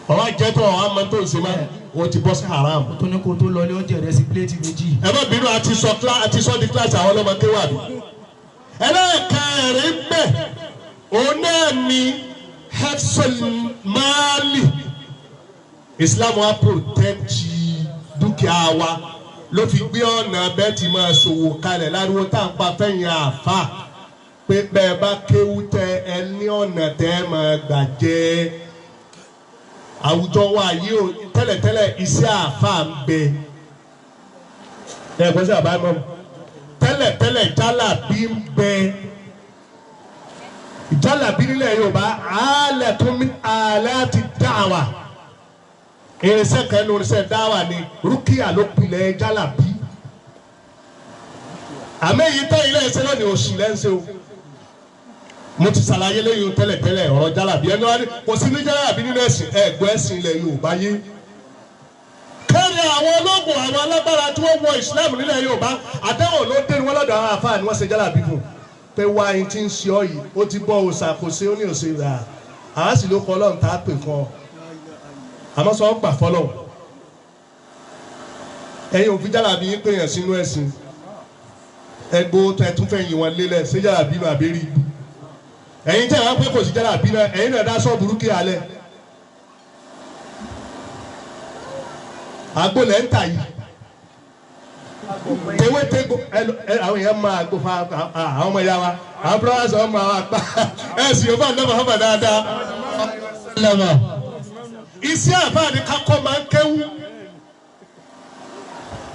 Ọba jẹ́ tó ọ̀hún àmọ́ tó ń ṣe máa o ti bọ́ sí haram. O tó ní kó tó lọ ní oúnjẹ rẹ sí píléètì méjì. Ẹ má bínú àti sọ di kíláàsì àwọn ọlọ́mọ kéwà mi. Ẹlẹ́ẹ̀kẹrin bẹ̀ òun náà ni hefsul mali. Islam wa protect dúkìá wa ló fi gbé ọ̀nà bẹ́ẹ̀ ti máa ṣòwò kalẹ̀ láriwo tá à ń pa fẹ́yìn àáfà pé bẹ́ẹ̀ bá kéwú tẹ ẹ ní ọ̀nà tẹ́ ẹ máa gbà jẹ́. Àwùjọ wa yìí o tẹ́lẹ̀tẹ́lẹ̀ iṣẹ́ àáfà ń bẹ. Ẹ kò sí àbá mọ́ tẹ́lẹ̀tẹ́lẹ̀ jálàbí ń bẹ. Jálàbí nílẹ̀ Yorùbá alatun min alati da'wa. Irinṣẹ́ kan ní irinṣẹ́ dáwà ni rúkìá ló pilẹ̀ jálàbí. Àmọ́ èyí tẹ́ ilé ẹsẹ̀ lónìí oṣù lẹ́sẹ̀ o. Mo ti ṣàlàyé lẹ́yìn tẹ́lẹ̀tẹ́lẹ̀ ọ̀rọ̀ jálàbí ẹni wá ní kò sí ní jálàbí nínú ẹ̀sìn ẹ̀gbọ́ ẹ̀sìn ilẹ̀ Yorùbá yé. Kẹ́rì àwọn ológun àwọn alágbára tí wọ́n wọ Islam nílẹ̀ Yorùbá àtẹ̀wọ̀n ló dé ní wọ́n lọ́dọ̀ àwọn àfáà ni wọ́n ṣe jálàbí fún. Pé wá ẹni tí ń ṣe ọ yìí ó ti bọ́ òòṣà kò ṣe ó ní òṣè rà àá sì ló kọ Ọlọ́run tá a pè fún ọ. Àmọ́ sọ gbà fọlọ́run. Ẹ̀yin òfin jálàbí yín pè yàn sínú ẹ̀sìn. Ẹgbó tẹ tún fẹ́ yìn wọn lélẹ̀ ṣé jálàbí nù àbẹ́rẹ́ ibú. Ẹ̀yin tẹ̀ wá pé kò sí jálàbí náà ẹ̀yin náà dá sọ́ọ̀bù rúkìá alẹ́. Àgbo lẹ́ ń tà yìí. Tewétegbò àwọn èèyàn máa àgbo fa àwọn ọmọ ìyá wa àwọn brothers ọmọ àwọn àgbà ẹ̀ sì yóò bá ń lọ́mọ ọmọ dáadáa. Iṣẹ́ àfáà ni kakọ́ máa ń kéwú.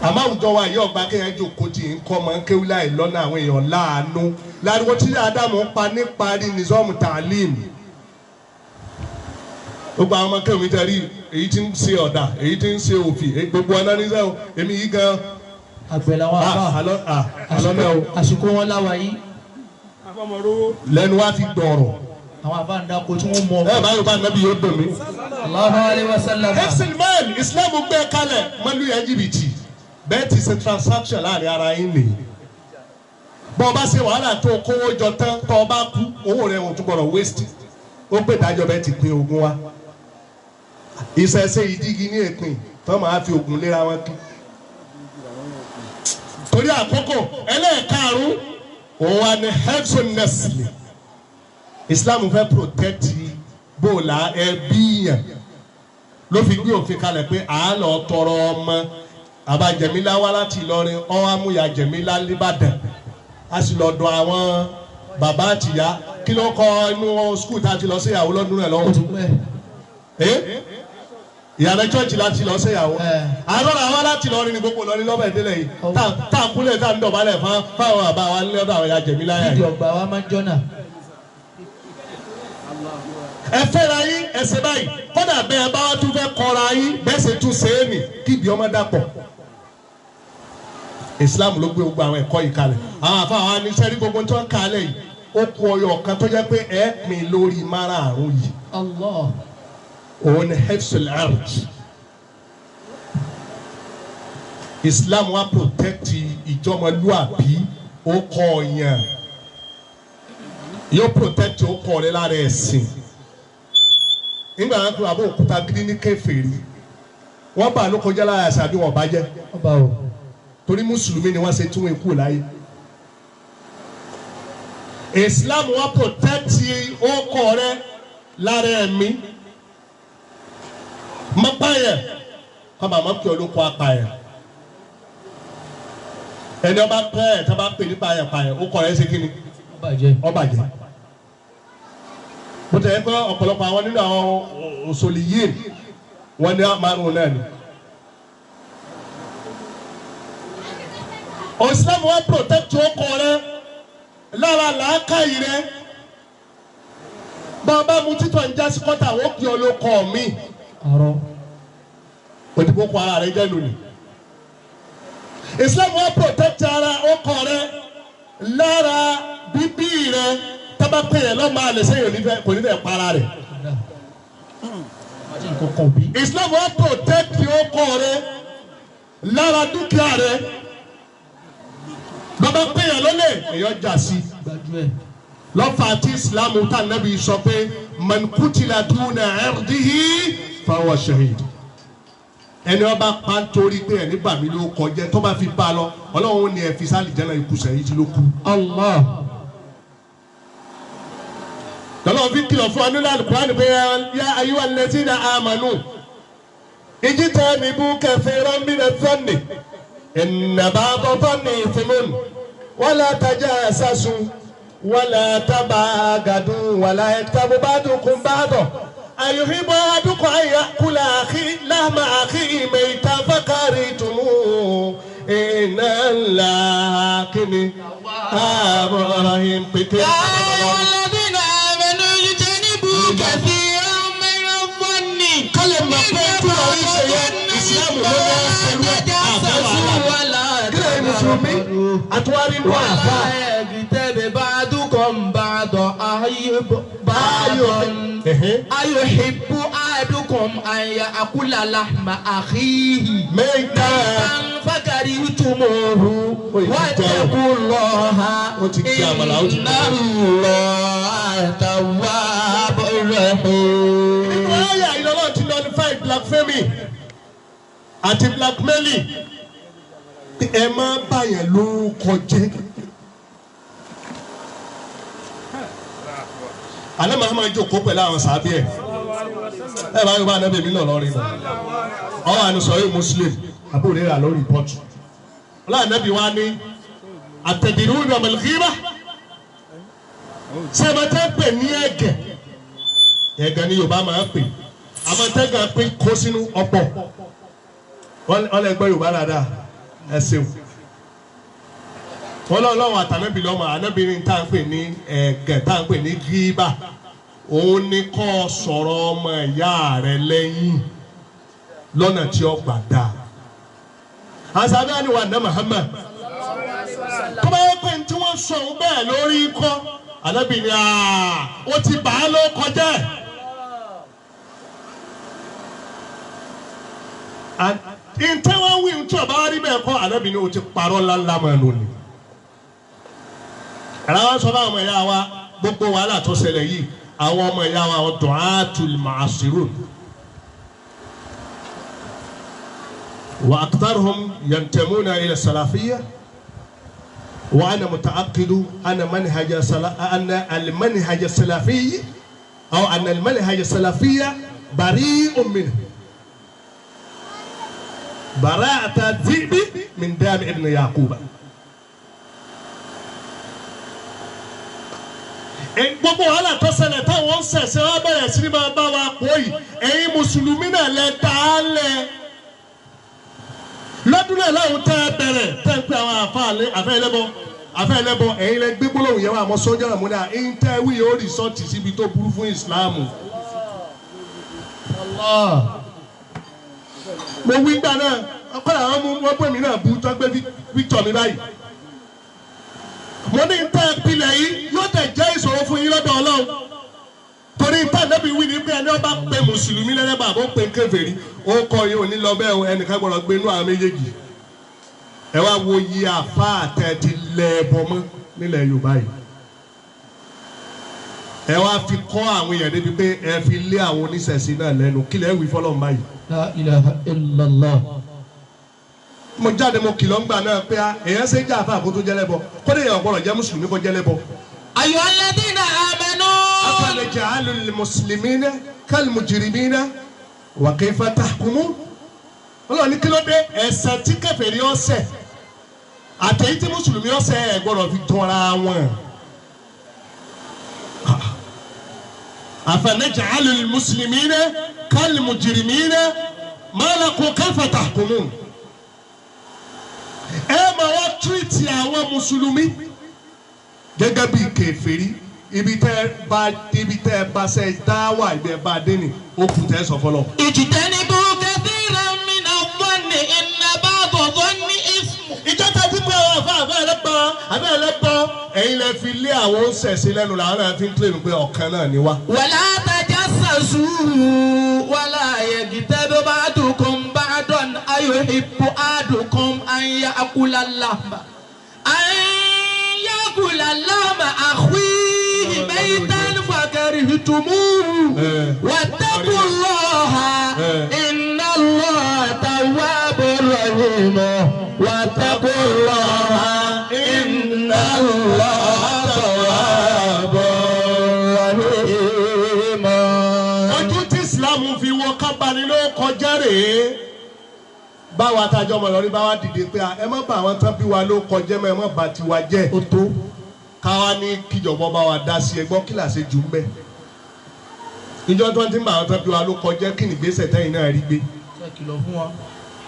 Àmọ́ àwùjọ wa yìí ọgbà kéèyàn jókòó tí ń kọ́ máa ń kéwú láì lọ́nà àwọn èèyàn láàánú. Láriwo tí Ádámù ń pa níparí nìzọ́ọ̀mù tàlímù. Gbogbo àwọn ọmọ kéwì tẹ rí èyí tí ń ṣe ọ̀dà èyí tí ń ṣe òfì gbogbo ọ̀nà níṣẹ́ o èmi yìí gan. Àgbẹ̀ làwọn àbá àsìkò wọn láwa yìí. Lẹ́nu wa fi gbọ̀rọ̀. Àwọn àbá ń dáko tí wọ́n mọ. Ẹ bá Yorùbá nàbí yóò dùn mí. Allahu alayhi wa sallam. Exilman Islam gbé kalẹ̀ mọ́lú yẹn jìbìtì bẹ́ẹ̀ ti ṣe transaction láàrin ara yín nìyí. Bọ́ ọ bá ṣe wàhálà tó kówó jọ tán tó o bá kú owó rẹ̀ ò tún gbọ́dọ̀ waste. Ó gbé ìdájọ́ bẹ́ẹ̀ ti pín ogún wa. Ìṣẹ̀ṣe ìdígi ní èpin tó máa fi ogun léra wọn kí. Torí àkókò ẹlẹ́ẹ̀karùn-ún òun wa ni hefson nestle. Islam fẹ́ protect bóòlà ẹbí yẹn ló fi gbé òfin kalẹ̀ pé à á lọ tọrọ ọmọ àbá Jẹ̀mílá wá láti Ìlọrin ọwọ́ amúyà Jẹ̀mílá nìbàdàn a sì lọ dọ̀ àwọn bàbá àtìyá kí ló kọ inú skul tá a ti lọ sí ìyàwó lọ́dún rẹ̀ lọ́wọ́. Ìyàrá church láti lọ sí ìyàwó. Àlọ́ra wa láti lọ ní gbogbo lọ ní lọ́bẹ̀ ìdílé yìí. Tá a kúnlẹ̀ tá a ń dọ̀bálẹ̀ fáwọn bàbá wa ní ọ̀dọ̀ àwọn ìyá Jẹ̀mílá yẹn. Ìdí ọgbà wa máa ń jọ́nà. Ẹ fẹ́ra yín ẹ ṣe báyìí kódà bẹ́ẹ̀ bá wá tún fẹ́ kọra yín bẹ́ẹ̀ ṣe tún ṣe é nì kí ibi ọmọ dàpọ̀. Islam ló gbé gbogbo àwọn ẹ̀kọ́ yìí kalẹ̀. Àwọn àfa àwọn aníṣẹ́rí gbogbo tó ń kalẹ̀ yìí ó kú ọyọ kan tó jẹ́ pé ẹ pín lórí márààrún yìí. Allah. Òun ni hefsul ard. Islam wa protect ìjọmọlúàbí ó kọ ọyàn yóò protect ó kọ rẹ lára ẹ̀sìn. Nígbà wọn kúrò àbó òkúta gidi ní kèfèrí wọn bá ló kọjá lára ẹ̀sìn àbí wọn bá jẹ́ torí mùsùlùmí ni wọ́n ṣe tún ikú láyé. Islam wa protect ó kọ rẹ lára ẹ̀mí. Mọ pààyàn kọ́ màmá kí olóko apààyàn ẹni ọba pẹ́ ẹ̀ tá a bá pè ní pààyàn pààyàn ó kọ́ ẹ ṣe kí ni ó bàjẹ́. Bó tẹ̀ ẹ́ pé ọ̀pọ̀lọpọ̀ àwọn nínú àwọn òṣòlì yìí wọ́n ní márùn-ún náà ni. Islam wa protect ọkọ rẹ lára làákàyè rẹ bàbá mu títọ̀ ń jásí kọ́tà ó kí olóko mi òdìbò kọ ara rẹ jẹ lónìí. Islam wa protect ara ọkọ rẹ lára bíbí rẹ tábà pé yẹn lọ́mọ àlẹ́ sẹ́yìn kò ní fẹ́ para rẹ. Islam wa protect ọkọ rẹ lára dúkìá rẹ bàbá pé yẹn lọ́lẹ̀ èyàn jà sí. Lọ́fà tí Islam tá nàbí sọ pé man kutila duna irdihi fahuwa shahid. Ẹni ọba pa nítorí pé ẹni bà mí ló kọjẹ tó bá fi bá a lọ Ọlọ́run ni ẹ fi sálì jẹ́ náà ikú sẹ́yìn tí ló kú. Allah. Lọ́lọ́run fi kìlọ̀ fún wa nínú Al-Qur'an pé ya ayyuhal lazina amanu ijtanibu kathiran mina dhanni inna ba'da dhanni ithmun wala tajassasu wala tabagadu wala yaktabu ba'dukum ba'dan. أيحب أحدكم أن يأكل لحم أخيه ميتا فكرهتموه إن الله رحيم. يا أيها الذين آمنوا اجتنبوا كثيرا من الظن إن بعض الظن إثم ولا تجسسوا ولا mùsùlùmí àtúwárí inú àfa. Ayuhibbu ahadukum an ya'kula lahma akhihi mẹ́ta fakarihtumuhu wattaqullaha inna Allaha tawwabur rahim. Nínú àyà ìlọ́lọ́ ti nullify blasphemy àti blackmailing. Ẹ má bàyàn lórúkọ jẹ́. Àná màá máa jókòó pẹ̀lú àwọn sàbí ẹ̀. Ẹ bá yorùbá anábì mi náà lọ́rin nù. Ọwọ́ àná sọ yóò Muslim àbúrò rẹ̀ lórí pọ́tù. Ọlọ́run anábì wa ní àtẹ̀dìrú ní ọmọlẹ́kìrá. Ṣé ẹ bá tẹ́ pè ní ẹ̀gẹ̀? Ẹ̀gẹ̀ ni Yorùbá máa ń pè. Àmọ́ tẹ́gàn pé kó sínú ọ̀pọ̀. Wọ́n lè gbọ́ Yorùbá dáadáa. Ẹ ṣeun. Wọ́n lọ́wọ́ lọ́wọ́ àtànábì lọ́mọ ànábì ní tá à ń pè ní ẹ̀gẹ̀ tá à ń pè ní gíbà. Òun ni kó sọ̀rọ̀ ọmọ ìyá rẹ̀ lẹ́yìn lọ́nà tí ó gbà dáa. Àṣàbí ni wà ní Muhammad. Tó bá yẹ pé tí wọ́n sọ òun bẹ́ẹ̀ lórí ikọ́, ànábì ní ó ti bà á ló kọjá ẹ̀. Ntẹ́ wọ́n wí ntí ọba rí bẹ́ẹ̀ kọ́ ànábì ní o ti parọ́ ńláńlá máa nù ni. Àrà wọn sọ fún àwọn ọmọ ìyá wa gbogbo wàhálà tó ṣẹlẹ̀ yìí àwọn ọmọ ìyá wa àwọn du'atul ma'asirun. Wa aktharuhum yantamuna ila salafiyya wa ana muta'aqqidu anna manhaja anna al-manhaj as-salafiyyi aw anna al-manhaj as-salafiyya bari'un minhu. Bara'ata dhi'bi min dami ibn Yaquba. Gbogbo wàhálà tó ṣẹlẹ̀ táwọn ń ṣẹ̀ṣẹ̀ wá bẹ̀rẹ̀ sí ní máa bá wa pọ̀ yìí ẹ̀yin mùsùlùmí náà lẹ dá a lẹ̀. Lọ́dún náà láwọn tẹ́ ẹ bẹ̀rẹ̀ tẹ́ ẹ pé àwọn àfẹ́ ẹlẹ́bọ ẹ̀yin lẹ gbé gbólóhùn yẹn wá àmọ́ sọ́jà rẹ̀ múlẹ̀ ẹ̀yin tẹ́ wí yóò rìsọ́ọ̀tì síbi tó burú fún ìsìláàmù. Mo wí gbà náà kọ́lá àwọn ọmọ wọn pè mí náà bu tó gbé Victor mi báyìí. Mo ní tẹ́ ẹ pilẹ̀ yìí yóò tẹ̀ jẹ́ ìṣòro fún yín lọ́dọ̀ Ọlọ́run. Torí tá nẹ́bí wí ni pé ẹni ọba pe mùsùlùmí lẹ́lẹ́bà àbó pe kèfèrí ó kọ́ yín òní lọ bẹ́ẹ̀ o ẹnìkan gbọ́dọ̀ gbé inú àwọn méjèèjì. Ẹ wá wo iye àfáà tẹ́ ti lẹ ẹbọ mọ́ nílẹ̀ Yorùbá yìí. Ẹ wá fi kọ́ àwọn èèyàn débi pé ẹ fi lé àwọn oníṣẹ̀ṣe náà lẹ́nu kílẹ̀ wí fọlọ́run báyìí. La ilaha illallah. Mo jáde mo kìlọ̀ ń gbà náà pé èèyàn ṣe ń jà àfa àkótó jẹ́lẹ́bọ kó lè yàn ọ̀gbọ́n jẹ́ mùsùlùmí kó jẹ́lẹ́bọ. Ayyuha alladhina amanu. Afanaj'alul muslimina kal mujrimina wa kayfa tahkumun. Ọlọ́run ní kí ló dé ẹ̀ṣẹ̀ tí kèfèrí ọ̀sẹ̀ àtẹ̀yí tí mùsùlùmí ọ̀sẹ̀ ẹ̀ gbọ́dọ̀ fi tọ́ra wọn. Afanaj'alul muslimina kal mujrimina ma lakum kayfa tahkumun. Ẹ máa wá tírìtì àwọn mùsùlùmí gẹ́gẹ́ bí kèfèrí ibi tẹ́ bá ṣe dá wà ibi ẹ bá dé ní okùn tẹ́ sọ fọlọ. Ijtanibu kathiran mina dhanni inna ba'da dhanni ism. Ìjọ ta ti pé àwọn àfa àfẹ́ ẹlẹ́bọ àfẹ́ ẹlẹ́bọ ẹ̀yin lẹ fi lé àwọn oṣẹ̀ṣe lẹ́nu làwọn náà fi ń kílèmù pé ọ̀kan náà ni wá. Wala tajassasu wala yaghtab ba'dukum ba'dan ayuhibbu ahadukum an ya'kula lahma akhihi maytan fakarihtumuhu wattaqullaha inna Allaha tawwabur rahim wattaqullaha inna Allaha tawwabur rahim. Ojú tí Islam fi wọ kábàánì ló kọjá rèé. Báwa tájọ́ ọmọ lọ́rí báwa dìde pé ẹ má bà àwọn tán bí wa ló kọjá mọ́ ẹ má bà tiwa jẹ́. Ó tó. Káwa ní kíjọba bá wa dá sí ẹgbọ́n kí làṣẹ jù ń bẹ́. Ìjọ tó ń tí ń bà àwọn tán bí wa ló kọjá kí ni ìgbésẹ̀ tẹ́yìn náà rí gbé. Ṣé kìlọ̀ fún wa?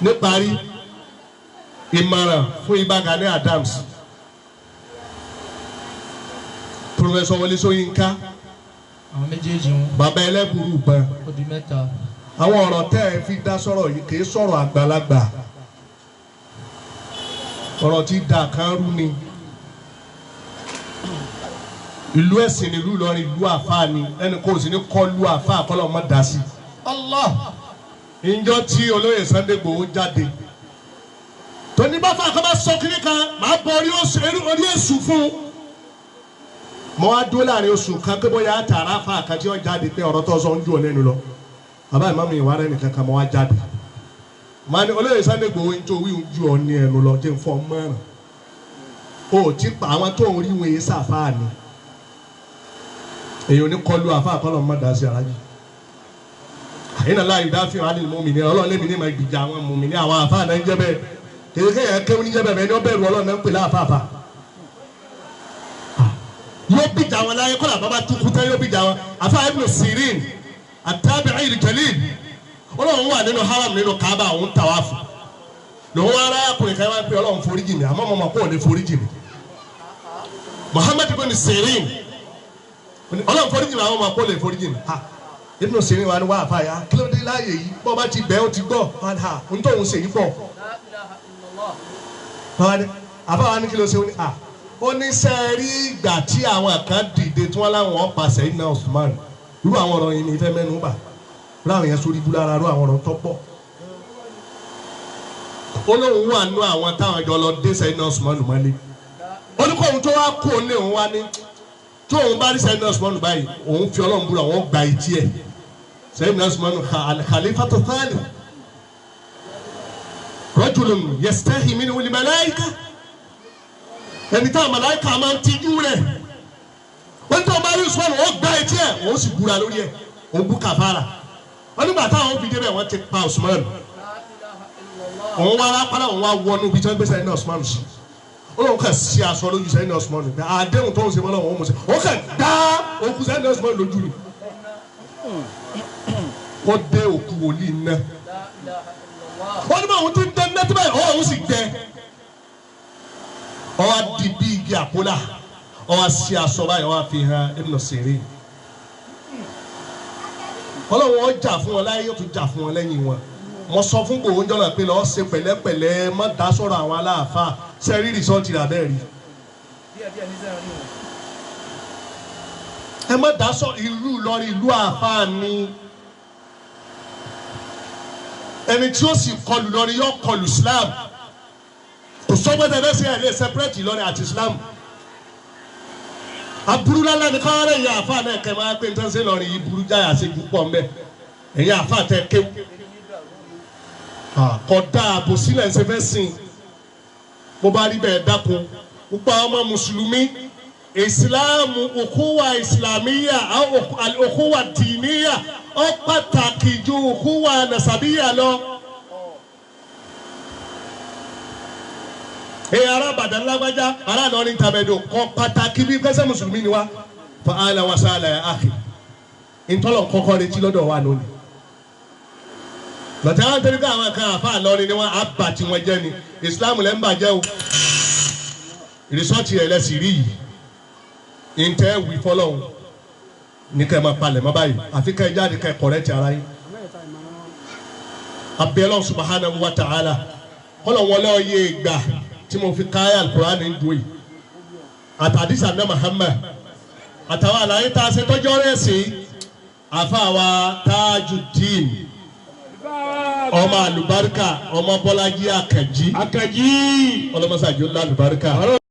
Níparí ìmọ̀ràn fún Ìbà Gani Adams, Professor Wọlé Ṣóyínká, àwọn méjèèjì wọn, bàbá ẹlẹ́bùrú ìbọn. Ó di mẹ́ta. Àwọn ọ̀rọ̀ tẹ́ ẹ fi dá sọ̀rọ̀ yìí kì í sọ̀rọ̀ àgbàlagbà. Ọ̀rọ̀ tí da kan rú ni. Ìlú ẹ̀sìn ni ìlú Ìlọrin, ìlú àfáà ni, ẹnì kò sí ní kọlu àfáà kọ́lọ́ mọ́ dá sí. Allah. Ìjọ tí olóyè Sunday Igboho jáde tóní bá fà kọ́ bá sọ kiri kan máa bọ orí èṣù fún un. Mo wá dúró láàrin oṣù kan pé bóyá tààrà fà kan tí ó jáde pé ọ̀rọ̀ tó sọ ń jù ọ lẹ́nu lọ. Bàbá ìmáàmù ìwà rẹ̀ nìkan kan mo wá jáde. Màá ní olóyè Sunday Igboho ń tó wí ń jù ọ ní ẹnu lọ jẹ́ ń fọ́ mọ́ràn. O ti pa àwọn tó ń rí wọn yé sàfáà ni. Èyí ò ní kọlu àfáà kọ́ lọ́ọ́ mọ́ dá sí alájí. Àyìnlá láàyè dáfín wà ní mùmínì Ọlọ́run lèmi ní ma gbìjà àwọn mùmínì àwọn àfáà náà ń jẹ́ bẹ́ẹ̀. Kèké yẹn kéwòn níjẹ́ bẹ́ẹ̀ ni ó bẹ̀rù Ọlọ́run náà ń pè láàfáàfáà. Yóò gbìjà wọn láyé kọ́lá bàbá tukú tán yóò gbìjà wọn. Àfáà Ibn Sirin at-Tabi'i al-Jalil Ọlọ́run wà nínú haram nínú Kaaba òun tàwáfù. Lòun wá arákùnrin kan wá pé Ọlọ́run foríjì mi àmọ́ mọ̀mọ́ kó o lè foríjì mi. Muhammad ibn Sirin Ọlọ́run foríjì mi àwọn ọmọ kó lè foríjì mi. Ibn Sirin wa ni wà àfáà yá kí ló dé láàyè yìí bọ́ bá ti bẹ́ẹ̀ ó ti gbọ́ n tó ń ṣe yìí pọ̀. Àfáà wa ní kí ló ṣe ó ní ó ní sẹ́ẹ̀rí ìgbà tí àwọn kan dìde tí wọ́n láwọn pàṣẹ iná Usman irú àwọn ọ̀rọ̀ yìí ní ìfẹ́ mẹ́nu bà irú àwọn yẹn sórí ibú lára irú àwọn ọ̀rọ̀ tó pọ̀. Ó lóun wà nú àwọn táwọn jọ lọ dé sẹ́yìn náà Usman mọ́lé. Ó ní kóun tó wá kó o lé òun wá ní tí òun bá rí sẹ́yìn náà Usman báyìí òun fi Ọlọ́run búra òun gba etí ẹ̀. Sẹ́yìn náà Usman al-Khalifatu thalith rajulun yastahi minhu al-malaika ẹni táwọn màláíkà máa ń tijú rẹ̀. Wọ́n ní tí wọ́n bá rí Usman wọ́n gba etí ẹ̀ wọ́n sì búra lórí ẹ̀ òun bú kàfàrà. Wọ́n nígbà táwọn fi débẹ̀ wọ́n ti pa Usman. Òun wá rápálá òun wá wọnú ibi tí wọ́n gbé sẹ́yìn náà Usman sí. Olóhùn kàn sí aṣọ lójú sẹ́yìn náà Usman ní àdéhùn tó ń ṣe mọ́ lọ́wọ́ òun mọ̀ sí. Òun kàn dá òkú sẹ́yìn náà Usman lójú ni. Kó dé òkú wòlíì náà. Wọ́n ní báwọn ti ń dẹ́ nẹ́tí báyìí ọwọ́ òun sì gbẹ. Ọwọ́ di bí igi àpólà ọwọ́ sí aṣọ báyìí ọwọ́ fi hàn Ibn Sirin. Ọlọ́run ó jà fún wọn láyé yóò tún jà fún wọn lẹ́yìn wọn. Mo sọ fún Ìgbòho jọ́nà pé lọ́ọ́ ṣe pẹ̀lẹ́pẹ̀lẹ́ má dá sọ̀rọ̀ àwọn aláàfáà ṣe rí rìsọ́ọ̀tì rà bẹ́ẹ̀ rí. Ẹ má dá sọ ìlú Ìlọrin ìlú àfáà ni. Ẹni tí ó sì kọlù Ìlọrin yóò kọlù Islam. Kò sọ́gbọ́n tẹ fẹ́ ẹ̀ lè separate Ìlọrin àti Islam. Aburú lálẹ́ ni káwárẹ̀ yẹn àfáà náà kẹ́ máa pé nítorí ṣe Ìlọrin yìí burú jáyà sí púpọ̀ mbẹ́. Ẹ̀yin àfáà tẹ kéwù. Kódà àbòsílẹ̀ ń ṣe fẹ́ sìn. Mo bá rí bẹ́ẹ̀ dákun. Gbogbo àwọn ọmọ Mùsùlùmí, Ìsìláàmù, òkúwà ìsìlámíyà, òkúwà dìníyà, ó pàtàkì ju òkúwà nàṣàbíyà lọ. Ee ará Ìbàdàn lágbájá, ará Ìlọrin tàbẹ̀dọ̀ kọ́ pàtàkì bí pẹ́sẹ́ Mùsùlùmí ni wá. Fa ahlan wa sahlan ya akhi. Ìtọ́lọ̀ kọ́kọ́ retí lọ́dọ̀ wa lónìí. Bàtà wọn tẹ́lẹ̀ pé àwọn kan àfa Ìlọrin ni wọ́n á bà tí wọ́n jẹ́ ni. Ìsìláàmù lẹ́ ń bàjẹ́ o. Rìsọ́ọ̀tì rẹ̀ lẹ́sìn rí yìí. Ntẹ́ wí fọlọ́hún ní kẹ́ ẹ máa palẹ̀ mọ́ báyìí àfi kẹ́ ẹ jáde kẹ́ ẹ kọ̀rẹ́tì ara yín. Abẹ́lẹ́ subhanahu wa ta'ala kọ́lọ̀ wọlé ọyẹ ìgbà tí mo fi káyà alukur'an ń dùn yìí àtàdísà ní Muhammad àtàwọn àlàyé tá a ṣe tọ́jú ọ̀rẹ́ sí àfàwà Tajudeen ọmọ àlùbáríkà ọmọ Bọ́lájí Àkànjí ọlọ́mọṣáájú ńlá àlùbáríkà.